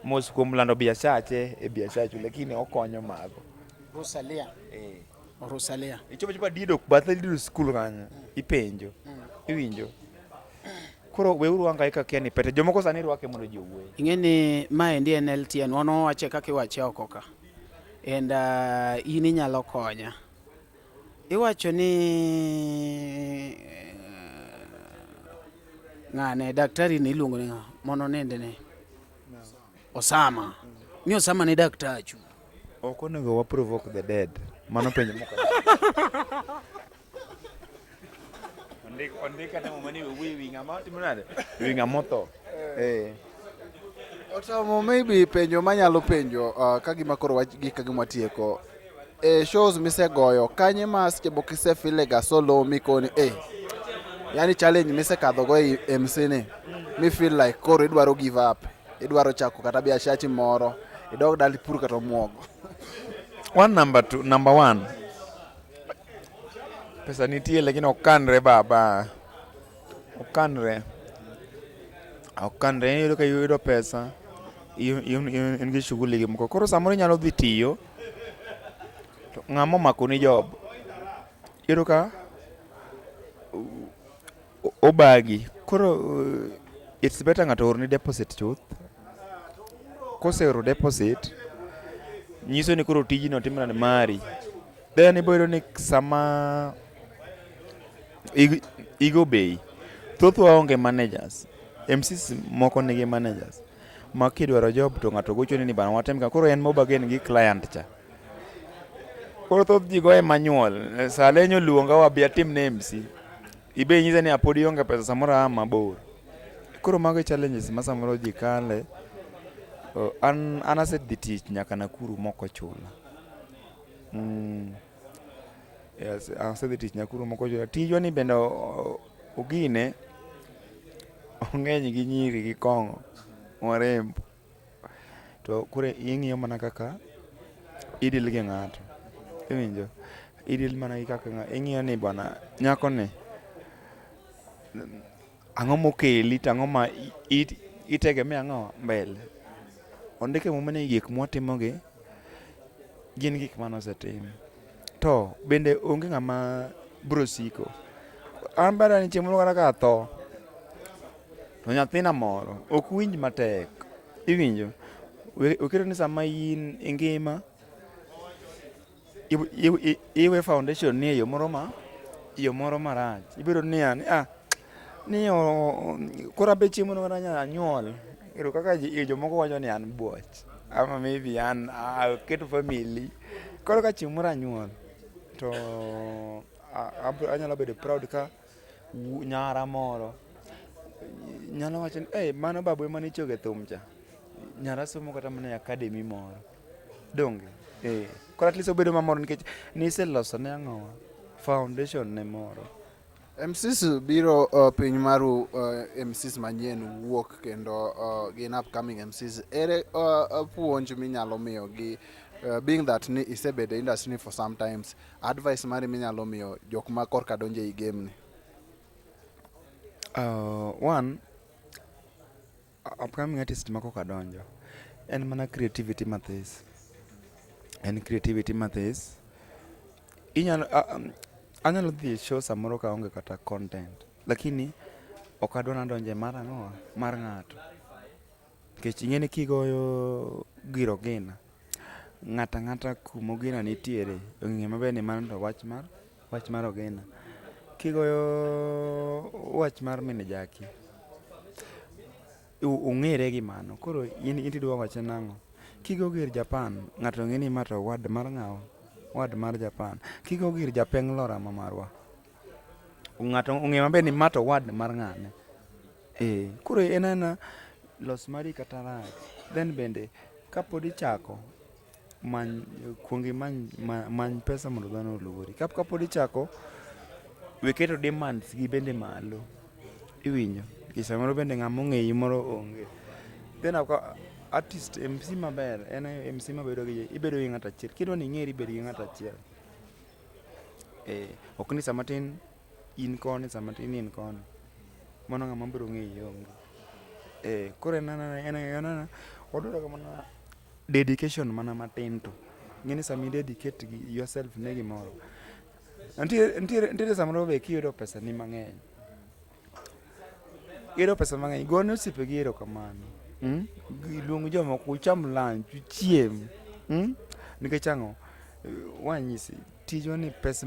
I: Mos kuom lando biasache e biasachu, lakini okonyo mago.
G: Rosalia. Rosalia.
I: Ichopo chopo Adiedo, bath Adiedo school kanyo, ipenjo. Iwinjo. Koro weuru hangaika kia ni pete. Jomoko sani rwake mondo ji owuoye.
G: Ing'e ni maendi en LTN, wan wawache kaka iwache oko ka. And in inyalo konya. Iwacho ni ng'ane daktari ni iluongo ni ng'a? Mono nende ni Osama. Ni Osama ni daktachu.
I: Ok onego wa provoke the dead. Mano penjo moko. Ondik kata muma ni wi ng'ama timo nade? Wi ng'ama otho.
H: Otamo maybe penjo manyalo penjo ka gima koro wach gi ka gima watieko. Shows misegoyo kanye ma seche moko isefile ga solo mikoni yani challenge misekadho go e MC ni mi feel like koro idwaro give up, idwaro chako kata biashachi moro, idog dala ipur kata omuogo.
I: One number two, number one. Pesa nitie lakini ok kanre baba. Ok kanre. Ok kanre iyudo ka iyudo pesa in gi shughuli gi moko. Koro samoro inyalo dhi tiyo to ng'ama omakoni job iyudo ka obagi. Koro it's better ng'ato oorni deposit chuth. Koseoro deposit, nyiso ni koro tijno timo nade mari. Then ibo yudo ni sama igo bei, thothwa onge managers. MCs moko nigi managers ma kidwaro job to ng'ato gochoni ni bana watem ka koro en mobagen gi client cha. Koro thoth ji goye manual. Sa lenyo luonga wabi atim ne MC. Ibe inyise ni apod ionge pesa samoro aa mabor. Koro mago e challenges ma samoro ji kale. An an asedhi tich nyaka Nakuru mok ochula. Yes, asedhi tich Nakuru mok ochula. Tijwa ni bende ogine ong'eny gi nyiri gi kong'o warembo. To koro ing'iyo mana kaka i deal gi ng'ato. Iwinjo? I deal mana gi kaka ing'iyo ni bwana nyako ni ang'o mokeli to ang'o ma itegemea ang'o mbele. Ondik e muma ni gik mwatimo gi gin gik mane osetim. To bende onge ng'ama biro siko. An be adwani chieng' moro kata ka atho to nyathina moro ok winj matek. Iwinjo? Oketo ni sama in ingima iwe foundation ni e yo moro ma yo moro marach. Ibedo niya ni ah ni koro abe chieng' moro kata anyuol. Ero kaka jomoko wacho ni an buoch ama maybe an aketo family. Koro ka chieng' moro anyuol to anyalo bedo proud ka nyara moro nyalo wacho ni eh mano babu ema nichogo e thum cha. Nyara somo kata mana e academy moro. Donge? Eh. Koro at least obedo mamor nikech niseloso ne ang'owa? Foundation ne moro.
H: MCs biro piny maru MCs manyien wuok kendo gin upcoming MCs. Ere puonj minyalo miyo gi being that ni isebedo e industry for some times, advice mari minyalo miyo jok ma korka donjo ei game ni?
I: One, upcoming artist ma koka donjo en mana creativity mathis. En creativity mathis. Inyalo anyalo dhi e show samoro ka aonge kata content lakini ok adwa nadonje mar ang'owa mar ng'ato. Nikech ing'e ni kigoyo gir Ogina, ng'ato ang'ata kuma Ogina nitiere ong'e maber ni mano to wach mar wach mar Ogina. Kigoyo wach mar min Jaki, ong'ere gi mano. Koro in tidwa wache nang'o? Kigo gir Japan, ng'ato ng'e ni ma to wad mar ng'awa? Wad mar Japan. Kigo gir Japeng' Lora ma marwa, ng'ato ong'e maber ni ma to wad mar ng'ane. Eh, koro en aena los mari kata rach. Then bende kapod ichako, many kuong imany many pesa mondo dhano oluori. Kapod ichako, we keto demands gi bende malo. Iwinjo? Nikech samoro bende ng'ama ong'eyi moro onge. Then artist MC maber en MC mabedo gi ibedo gi ng'ato achiel. Kidwa ni ing'eri bed gi ng'ato achiel. Eh, ok ni sama tin in koni sama tin in koni. Mano ng'ama biro ng'eyi onge. Eh, koro en en odwaro ga mana dedication mana matin to. Ing'e ni sama i dedicate yourself ne gimoro. Nitiere samoro be kiyudo pesa ni mang'eny. Iyudo pesa mang'eny, go ne osiepegi erokamano. Luong jomoko ucham lunch, uchiem. Nikech ang'o? Wanyisi, tijwa ni pesa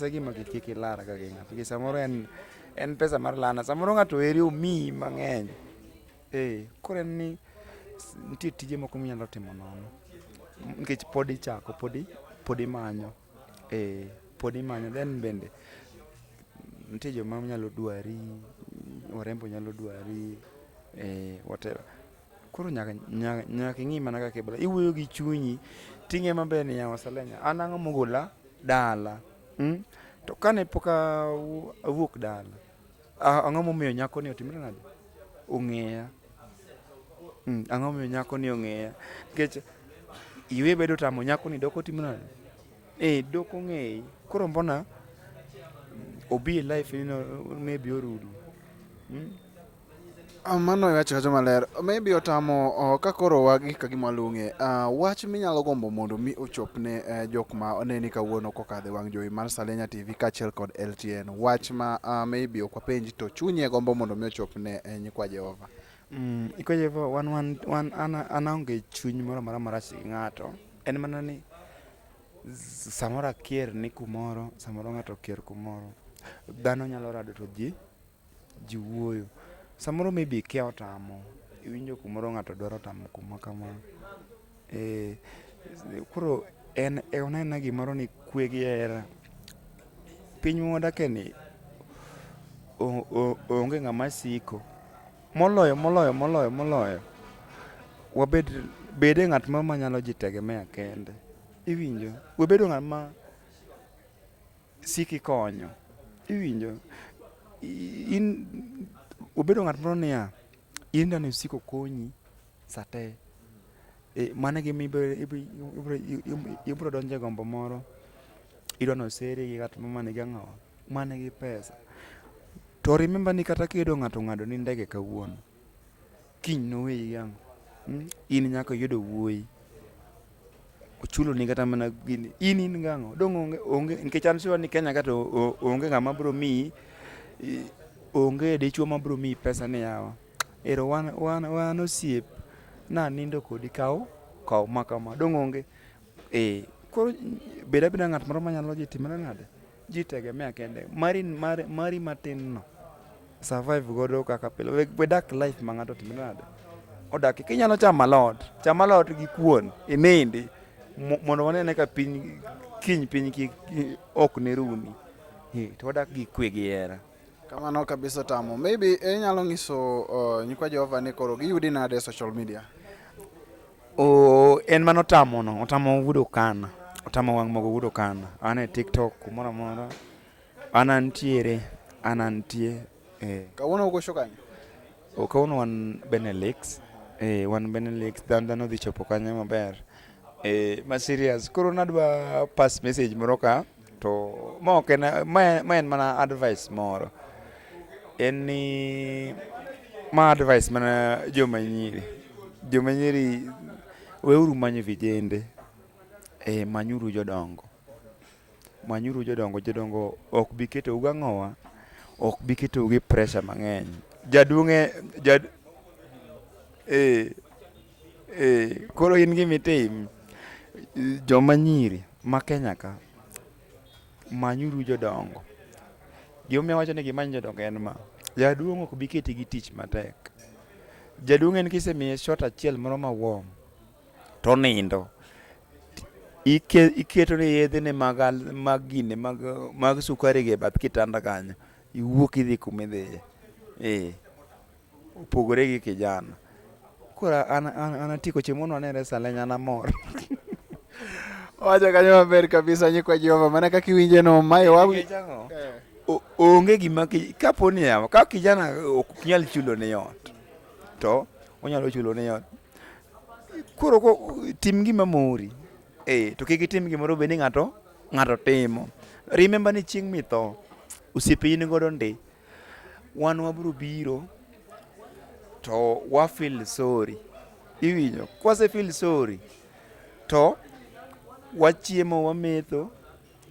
I: e gima kik ilar ka gi ng'ato. Nikech samoro en pesa mar lana. Samoro ng'ato oheri omiyi mang'eny. Eh, koro en ni nitie tije moko minyalo timo nono. Nikech pod ichako, pod imanyo. Eh, pod imanyo. Then bende nitie joma nyalo dwari, warembo nyalo dwari, eh, whatever. Koro nyaka ing'i mana kaka iwuoyo gi chunyi ting'e maber ni yawa Salenya, an ang'o mogola dala? To kane pok awuok dala, ang'o momiyo nyako ni otimre nade? Ong'eya. Ang'o momiyo nyako ni ong'eya? Nikech Iwe bedo tamo nyako ni doko timo nade? Eh, doko ng'eyi. Koro mbona obi e life ni no maybe orudu.
H: Ah, mano iwacho kacho maler. Maybe otamo oh, ka koro wagi ka gima lung'e. Wach minyalo gombo mondo mi ochop ne jok ma oneni kawuono kokadho e wang' jowi mar Salenya TV kaachiel kod LTN. Wach ma maybe ok wapenji to chunyi gombo mondo mi ochop ne nyikwa Jehova.
I: Nyikwa Jehova wan wan wan an an aonge chuny moro amora marach gi ng'ato. En mana ni samoro akier ni kumoro, samoro ng'ato okier kumoro. Dhano nyalo rado to ji ji wuoyo. Samoro maybe ikia otamo, iwinjo kumoro ng'ato dwaro tamo kuma kama. Eh, koro en en aena gimoro ni kwe gi hera. Piny mwadake ni onge ng'ama siko. Moloyo moloyo moloyo moloyo, wabed bede ng'at moro manyalo jitegemea kende. Iwinjo? We bedo ng'ama sik ikonyo. Iwinjo? In obedo ng'at moro niya, in dani osiko konyi sate. E, mano e gima ibro donjo e gombo moro, idwa noseri gi ng'at moro manigi ang'owa, manigi pesa. To remember ni kata kiyudo ng'ato ong'ado ni ndege kawuono, kiny noweyi gi ang'o? Hmm? In nyaka iyudo wuoyi. Ochuloni kata mana gini. In in gang'o? Dong' onge onge nikech an sure ni Kenya ka to onge ng'ama bro miyi onge dichuo ma bro miyi pesa ni yawa. Ero wan wan wan osiep nanindo kodi kaw kaw ma kama. Dong' onge. Eh, koro bed abeda ng'at moro manyalo ji timre nade? Ji tegemea kende. Mari mari mari matin no survive godo kaka pile. We, we dak life ma ng'ato timre nade? Odak. Kinyalo chamo alot, cham alot gi kuon inindi mondo wanene ka piny kiny piny kik ok ne rumi. Eh, to wadak gi kwe gi hera.
H: Kamano kabisa Tamo. Maybe inyalo nyiso nyikwa Jehova ni koro giyudi nade e social media?
I: Oh, en mano otamo no, otamo wuod Okana. Otamo wang' mogo wuod Okana. An e TikTok kumoro amora. An antiere, an antie. Eh.
H: Kawuono ugocho kanye?
I: O kawuono wan Benelix. Eh, wan Benelix, dhan dhano dhi chopo kanyo maber. Eh, ma serious. Koro nadwa pass message moro ka to ma ok en ma ma en mana advice moro. En ni ma advice mana joma nyiri. Joma nyiri weuru manyo vijende. Eh, manyuru jodongo. Manyuru jodongo, jodongo ok bi ketou gang'owa, ok bi ketou gi pressure mang'eny. Jaduong' e jad eh, eh, koro in gima itim, joma nyiri ma Kenya ka, manyuru jodongo. Gimomiyo awacho ni gimany jodongo en ma, jaduong' ok bi keti gi tich matek. Jaduong' en kisemiye shot achiel moro ma warm, to onindo. Iketo ne yedhene mag mag gine mag mag sukari gi e bath kitanda kanyo, iwuok idhi kuma idhiye. Eh, opogore gi kijana. Koro an an an atieko chieng' moro nwanere Salenya an amor.
H: Owacho kanyo maber kabisa nyikwa Jehova mana kaka iwinje no mae wa
I: Nikech ang'o? Onge gima kapo ni yawa ka kijana ok nyal chulo ne ot to onyalo chulo ne ot. Koro ko tim gima mori. Eh, to kik itim gimoro be ni ng'ato ng'ato timo. Remember ni chieng' mitho osiepe in godo ndi. Wan wabro biro to wa feel sorry. Iwinjo? Kwase feel sorry to wachiemo wametho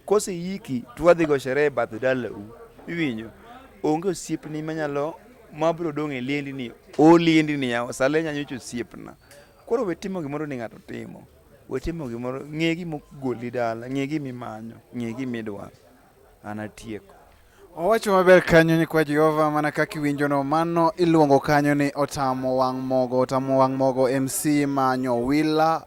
I: koseyiki to wadhi go sherehe e bath dalau. Iwinjo? Onge osiepni manyalo mabro dong' e liendi ni o liendi ni yawa Salenya nyocha osiepna. Koro we timo gimoro ni ng'ato timo. We timo gimoro, ng'e gima ogoli dala, ng'e gima imanyo, ng'e gima idwaro. An atieko.
H: Owacho maber kanyo nyikwa Jehova mana kaka iwinjono mano iluongo kanyo ni otamo wang' mogo otamo wang' mogo MC ma Nyowila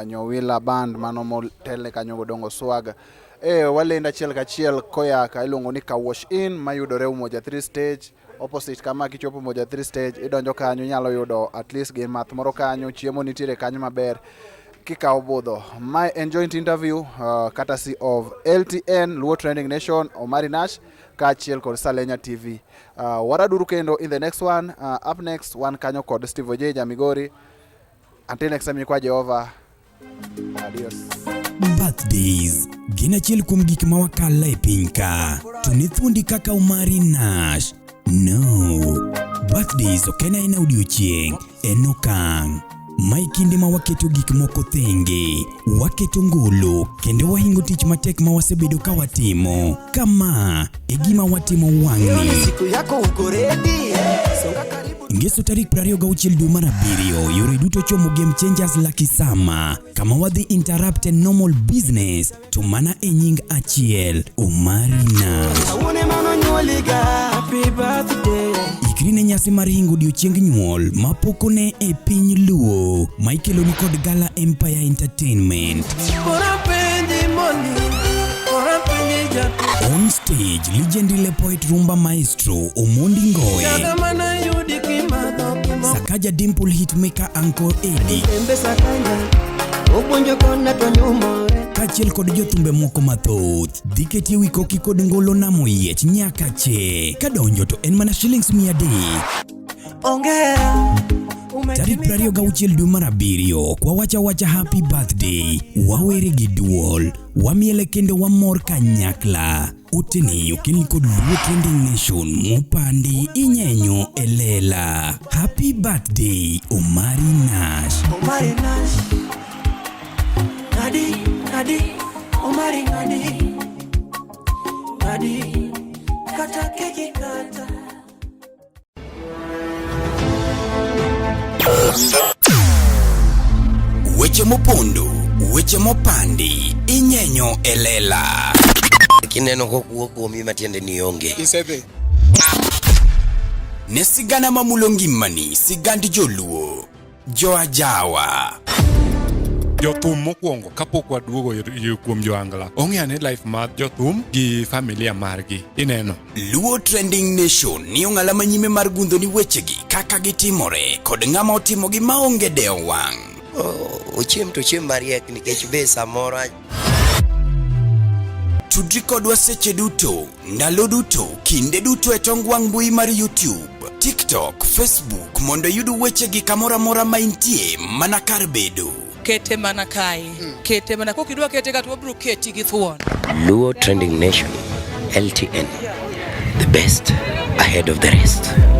H: Nyowila band mano motelne kanyo Godongo Swag. E walendo achiel kachiel koya ka iluongo ni Kawash Inn mayudore Umoja 3 stage opposite kama kichopo Umoja 3 stage idonjo kanyo inyalo yudo at least gir math moro kanyo chiemo nitiere kanyo maber kikawo budho. Mae en joint interview courtesy of LTN Luo Trending Nation Omari Nash kaachiel kod Salenya TV. Waraduru kendo in the next one. Up next wan kanyo kod Steve Ojeja Migori. Until next time nyikwa Jehova. Adios.
A: Birthdays gin achiel kuom gik ma wakalo e piny ka. To ne thuondi kaka Omari Nash. No. Birthdays ok en aena odiochieng', en okang'. Ma e kinde ma waketo gik moko thenge, waketo ngolo, kendo wahingo tich matek ma wasebedo ka watimo. Kama e gima watimo wang'ni.
F: Siku yako uko ready. Songa karibu.
A: Ngeso tarik 26 dwe mar abiriyo, yore duto chomo Game Changers Lucky Summer, kama wadhi interrupt a normal business to mana e nying achiel, Omari Nash.
F: Awuone mano nyuoliga. Happy birthday.
A: Ikri ne nyasi mar hingo odiochieng nyuol ma pok one e piny Luo ma ikeloni kod Gala Empire Entertainment. On stage, legendary poet Rumba Maestro Omondi Ngoe, Sakaja Dimple Hitmaker Uncle Eddie
F: Embe sakanya. Obuonjo kona to nyumore.
A: kaachiel kod jothumbe moko mathoth. Dhi ketie wi koki kod ngolo namo yiech nyaka che. Kadonjo to en mana shillings 300.
F: Ongera.
A: Tarik 26 dwe mar abiriyo kwa wacha wacha happy birthday, wawere gi duol, wamiele kendo wamor kanyakla. Oteni okelni kod Luo Trending Nation mopandi inyenyo e lela. Happy birthday Omari Nash.
F: Omari Nash. Ngadi, ngadi, Omari ngadi. Ngadi. Kata keki kata.
A: Weche mopondo, weche mopandi, inyenyo e lela.
B: Kineno kokuo kuomi matiende ni onge.
C: Isedhi.
A: Ne sigana mamulo ngimani, sigand joluo, joajawa.
C: Jothum mokwongo kapok waduogo kuom joangla ong'e ane life mar jothum gi familia margi ineno.
A: Luo Trending Nation ni ong'ala manyime mar gundho ni wechegi kaka gitimore kod ng'ama otimogi maonge dewo wang'.
B: Ochiem to ochiem mariek nikech be samoro
A: Tudri kodwa seche duto, ndalo duto, kinde duto e tong wang' mbui mar YouTube, TikTok, Facebook mondo iyud wechegi kamoro amora ma intie mana kar bedo.
D: Kete mana kae. Kete mana kokidwa kete ka to wabiro keti gi thuon.
B: Luo Trending Nation, LTN, the best ahead of the rest.